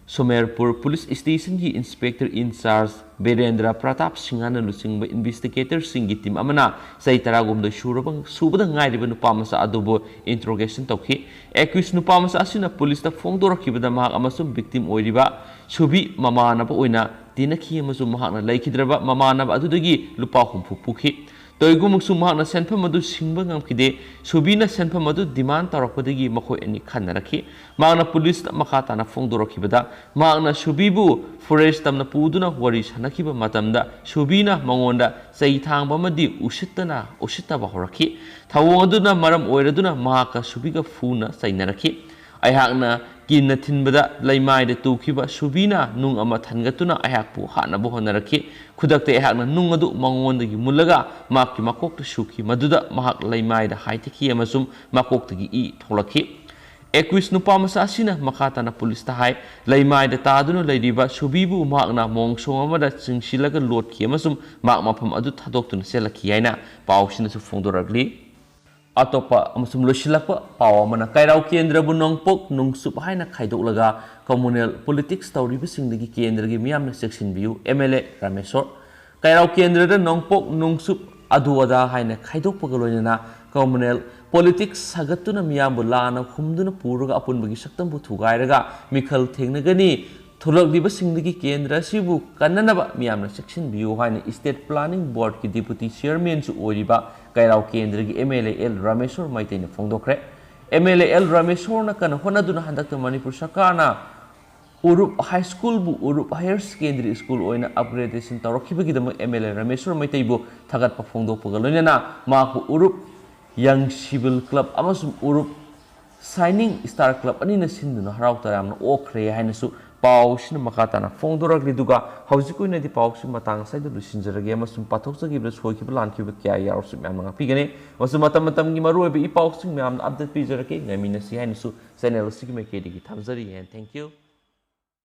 ꯁꯣꯃꯦꯔꯄꯨꯔ police ꯁ꯭ꯇꯦꯁꯟꯒꯤ inspector in-charge Birendra Pratap ꯁꯤꯡꯍꯅ ꯂꯨꯆꯤꯡꯕ ꯏꯟꯚꯦꯁꯇꯤꯒꯦꯇꯔꯁꯤꯡꯒꯤ ꯇꯤꯝ ꯑꯃꯅ ꯆꯍꯤ ꯇꯔꯥꯍꯨꯝꯗꯣꯏ ꯁꯨꯔꯕ, ꯁꯨꯕꯗ ꯉꯥꯏꯔꯤꯕ ꯅꯨꯄꯥ ꯃꯆꯥ ꯑꯗꯨꯕꯨ ꯏꯟꯇꯔꯣꯒꯦꯁꯟ ꯇꯧꯈꯤ꯫ ꯑꯦꯀ꯭ꯌꯨꯁ ꯅꯨꯄꯥ ꯃꯆꯥ ꯑꯁꯤꯅ ꯄꯨꯂꯤꯁꯇ ꯐꯣꯡꯗꯣꯔꯛꯈꯤꯕꯗ ꯃꯍꯥꯛ ꯑꯃꯁꯨꯡ ꯚꯤꯛꯇꯤꯝ ꯑꯣꯏꯔꯤꯕ ꯁꯨꯕꯤ ꯃꯃꯥꯟꯅꯕ ꯑꯣꯏꯅ ꯇꯤꯟꯅꯈꯤ ꯑꯃꯁꯨꯡ ꯃꯍꯥꯛꯅ ꯂꯩꯈꯤꯗ꯭ꯔꯕ ꯃꯃꯥꯟꯅꯕ ꯑꯗꯨꯗꯒꯤ ꯂꯨꯄꯥ ꯍꯨꯝꯐꯨ ꯄꯨꯈꯤ꯫ ꯇꯧꯏꯒꯨꯝꯕꯁꯨ ꯃꯍꯥꯛꯅ ꯁꯦꯟꯐꯝ ꯑꯗꯨ ꯁꯤꯡꯕ ꯉꯝꯈꯤꯗꯦ꯫ ꯁꯨꯕꯤꯅ ꯁꯦꯟꯐꯝ ꯑꯗꯨ ꯗꯤꯃꯥꯟ ꯇꯧꯔꯛꯄꯗꯒꯤ ꯃꯈꯣꯏ ꯑꯅꯤ ꯈꯟꯅꯔꯛꯈꯤ꯫ ꯃꯍꯥꯛꯅ ꯄꯨꯂꯤꯁꯇ ꯃꯈꯥ ꯇꯥꯅ ꯐꯣꯡꯗꯣꯔꯛꯈꯤꯕꯗ, ꯃꯍꯥꯛꯅ ꯁꯨꯕꯤꯕꯨ ꯐꯣꯔꯦꯁ ꯇꯝꯅ ꯄꯨꯗꯨꯅ ꯋꯥꯔꯤ ꯁꯥꯟꯅꯈꯤꯕ ꯃꯇꯝꯗ, ꯁꯨꯕꯤꯅ ꯃꯉꯣꯟꯗ ꯆꯩ ꯊꯥꯡꯕ ꯑꯃꯗꯤ ꯎꯁꯤꯠꯇꯅ ꯎꯁꯤꯠꯇꯕ ꯍꯧꯔꯛꯈꯤ꯫ ꯊꯧꯑꯣꯡ ꯑꯗꯨꯅ ꯃꯔꯝ ꯑꯣꯏꯔꯗꯨꯅ ꯃꯍꯥꯛꯀ ꯁꯨꯕꯤꯒ ꯐꯨꯅ ꯆꯩꯅꯔꯛꯈꯤ꯫ ꯑꯩꯍꯥꯛꯅ ꯀꯤꯟꯅ ꯊꯤꯟꯕꯗ ꯂꯩꯃꯥꯏꯗ ꯇꯨꯈꯤꯕ ꯁꯨꯕꯤꯅ ꯅꯨꯡ ꯑꯃ ꯊꯥꯡꯒꯠꯇꯨꯅ ꯑꯩꯍꯥꯛꯄꯨ ꯍꯥꯠꯅꯕ ꯍꯣꯠꯅꯔꯛꯈꯤ꯫ ꯈꯨꯗꯛꯇ ꯑꯩꯍꯥꯛꯅ ꯅꯨꯡ ꯑꯗꯨ ꯃꯉꯣꯟꯗꯒꯤ ꯃꯨꯜꯂꯒ ꯃꯍꯥꯛꯀꯤ ꯃꯀꯣꯛꯇ ꯁꯨꯈꯤ꯫ ꯃꯗꯨꯗ ꯃꯍꯥꯛ ꯂꯩꯃꯥꯏꯗ ꯍꯥꯏꯊꯈꯤ ꯑꯃꯁꯨꯡ ꯃꯀꯣꯛꯇꯒꯤ ꯏ ꯊꯣꯛꯂꯛꯈꯤ꯫ ꯑꯦꯀ꯭ꯌꯨꯁ ꯅꯨꯄꯥ ꯃꯆꯥ ꯑꯁꯤꯅ ꯃꯈꯥ ꯇꯥꯅ ꯄꯨꯂꯤꯁꯇ ꯍꯥꯏ, ꯂꯩꯃꯥꯏꯗ ꯇꯥꯗꯨꯅ ꯂꯩꯔꯤꯕ ꯁꯨꯕꯤꯕꯨ ꯃꯍꯥꯛꯅ ꯃꯣꯡꯁꯣꯡ ꯑꯃꯗ ꯆꯤꯡꯁꯤꯜꯂꯒ ꯂꯣꯠꯈꯤ ꯑꯃꯁꯨꯡ ꯃꯍꯥꯛ ꯃꯐꯝ ꯑꯗꯨ ꯊꯥꯗꯣꯛꯇꯨꯅ ꯆꯦꯜꯂꯛꯈꯤ ꯍꯥꯏꯅ ꯄꯥꯎꯁꯤꯅꯁꯨ ꯐꯣꯡꯗꯣꯔꯛꯂꯤ꯫ ꯑꯇꯣꯞꯄ ꯑꯃꯁꯨꯡ ꯂꯣꯏꯁꯤꯜꯂꯛꯄ ꯄꯥꯎ ꯑꯃꯅ, ꯀꯩꯔꯥꯎ ꯀꯦꯟꯗ꯭ꯔꯕꯨ ꯅꯣꯡꯄꯣꯛ ꯅꯣꯡꯆꯨꯞ ꯍꯥꯏꯅ ꯈꯥꯏꯗꯣꯛꯂꯒ ꯀꯝꯃꯨꯅꯦꯜ ꯄꯣꯂꯤꯇꯤꯛꯁ ꯇꯧꯔꯤꯕꯁꯤꯡꯗꯒꯤ ꯀꯦꯟꯗ꯭ꯔꯒꯤ ꯃꯤꯌꯥꯝꯅ ꯆꯦꯛꯁꯤꯟꯕꯤꯌꯨ, ꯑꯦꯝ ꯑꯦꯜ ꯑꯦ ꯔꯥꯃꯦꯁꯣꯔ꯫ ꯀꯩꯔꯥꯎ ꯀꯦꯟꯗ꯭ꯔꯗ ꯅꯣꯡꯄꯣꯛ ꯅꯣꯡꯆꯨꯞ ꯑꯗꯨ ꯑꯗꯥ ꯍꯥꯏꯅ ꯈꯥꯏꯗꯣꯛꯄꯒ ꯂꯣꯏꯅꯅ ꯀꯝꯃꯨꯅꯦꯜ ꯄꯣꯂꯤꯇꯤꯛꯁ ꯁꯥꯒꯠꯇꯨꯅ ꯃꯤꯌꯥꯝꯕꯨ ꯂꯥꯟꯅ ꯍꯨꯝꯗꯨꯅ ꯄꯨꯔꯒ ꯑꯄꯨꯟꯕꯒꯤ ꯁꯛꯇꯝꯕꯨ ꯊꯨꯒꯥꯏꯔꯒ ꯃꯤꯈꯜ ꯊꯦꯡꯅꯒꯅꯤ꯫ ꯊꯣꯛꯂꯛꯂꯤꯕꯁꯤꯡꯗꯒꯤ ꯀꯦꯟꯗ꯭ꯔ ꯑꯁꯤꯕꯨ ꯀꯟꯅꯅꯕ ꯃꯤꯌꯥꯝꯅ ꯆꯦꯛꯁꯤꯟꯕꯤꯌꯨ ꯍꯥꯏꯅ ꯏꯁꯇꯦꯠ ꯄ꯭ꯂꯥꯅꯤꯡ ꯕꯣꯔꯗꯀꯤ ꯗꯤꯄꯨꯇꯤ ꯆꯤꯌꯔꯃꯦꯟꯁꯨ ꯑꯣꯏꯔꯤꯕ ꯀꯩꯔꯥꯎ ꯀꯦꯟꯗ꯭ꯔꯒꯤ M L A L Rameshor ꯃꯩꯇꯩꯅ ꯐꯣꯡꯗꯣꯛꯈ꯭ꯔꯦ꯫ ꯑꯦꯝ ꯑꯦꯜ ꯑꯦ ꯑꯦꯜ ꯔꯥꯃꯦꯁꯣꯔꯅ ꯀꯟꯅ ꯍꯣꯠꯅꯗꯨꯅ ꯍꯟꯗꯛꯇ ꯃꯅꯤꯄꯨꯔ ꯁꯔꯀꯥꯔꯅ ꯎꯔꯨꯞ ꯍꯥꯏ ꯁ꯭ꯀꯨꯜꯕꯨ ꯎꯔꯨꯞ ꯍꯥꯌꯔ ꯁꯦꯀꯦꯟꯗꯔꯤ ꯁ꯭ꯀꯨꯜ ꯑꯣꯏꯅ ꯑꯞꯒ꯭ꯔꯦꯗꯦꯁꯟ ꯇꯧꯔꯛꯈꯤꯕꯒꯤꯗꯃꯛ ꯑꯦꯝ ꯑꯦꯜ ꯑꯦ ꯔꯥꯃꯦꯁꯣꯔ ꯃꯩꯇꯩꯕꯨ ꯊꯥꯒꯠꯄ ꯐꯣꯡꯗꯣꯛꯄꯒ ꯂꯣꯏꯅꯅ ꯃꯍꯥꯛꯄꯨ ꯎꯔꯨꯞ ꯌꯪ ꯁꯤꯚꯤꯜ ꯀ꯭ꯂꯕ ꯑꯃꯁꯨꯡ ꯎꯔꯨꯞ ꯁꯥꯏꯅꯤꯡ ꯁ꯭ꯇꯥꯔ ꯀ꯭ꯂꯕ ꯑꯅꯤꯅ ꯁꯤꯟꯗꯨꯅ ꯍꯔꯥꯎ ꯇꯌꯥꯝꯅ ꯑꯣꯛꯈ꯭ꯔꯦ ꯍꯥꯏꯅꯁꯨ ꯄꯥꯎꯁꯤꯅ ꯃꯈꯥ ꯇꯥꯅ ꯐꯣꯡꯗꯣꯔꯛꯂꯤ꯫ ꯑꯗꯨꯒ ꯍꯧꯖꯤꯛꯀꯤ ꯑꯣꯏꯅꯗꯤ ꯄꯥꯎꯁꯤ ꯃꯇꯥꯡ ꯑꯁꯤꯗ ꯂꯣꯏꯁꯤꯟꯖꯔꯒꯦ ꯑꯃꯁꯨꯡ ꯄꯥꯊꯣꯛꯆꯈꯤꯕꯗ ꯁꯣꯏꯈꯤꯕ ꯂꯥꯟꯈꯤꯕ ꯀꯌꯥ ꯌꯥꯎꯔꯁꯨ ꯃꯌꯥꯝꯅ ꯉꯥꯛꯄꯤꯒꯅꯤ꯫ ꯑꯃꯁꯨꯡ ꯃꯇꯝ ꯃꯇꯝꯒꯤ ꯃꯔꯨꯑꯣꯏꯕ ꯏ ꯄꯥꯎꯁꯤꯡ ꯃꯌꯥꯝꯅ ꯑꯞꯗꯦꯠ ꯄꯤꯖꯔꯛꯀꯦ꯫ ꯉꯥꯏꯃꯤꯟꯅꯁꯤ ꯍꯥꯏꯅꯁꯨ ꯆꯦꯅꯦꯜ ꯑꯁꯤꯒꯤ ꯃꯥꯏꯀꯩꯗꯒꯤ ꯊꯝꯖꯔꯤ꯫ And thank you꯫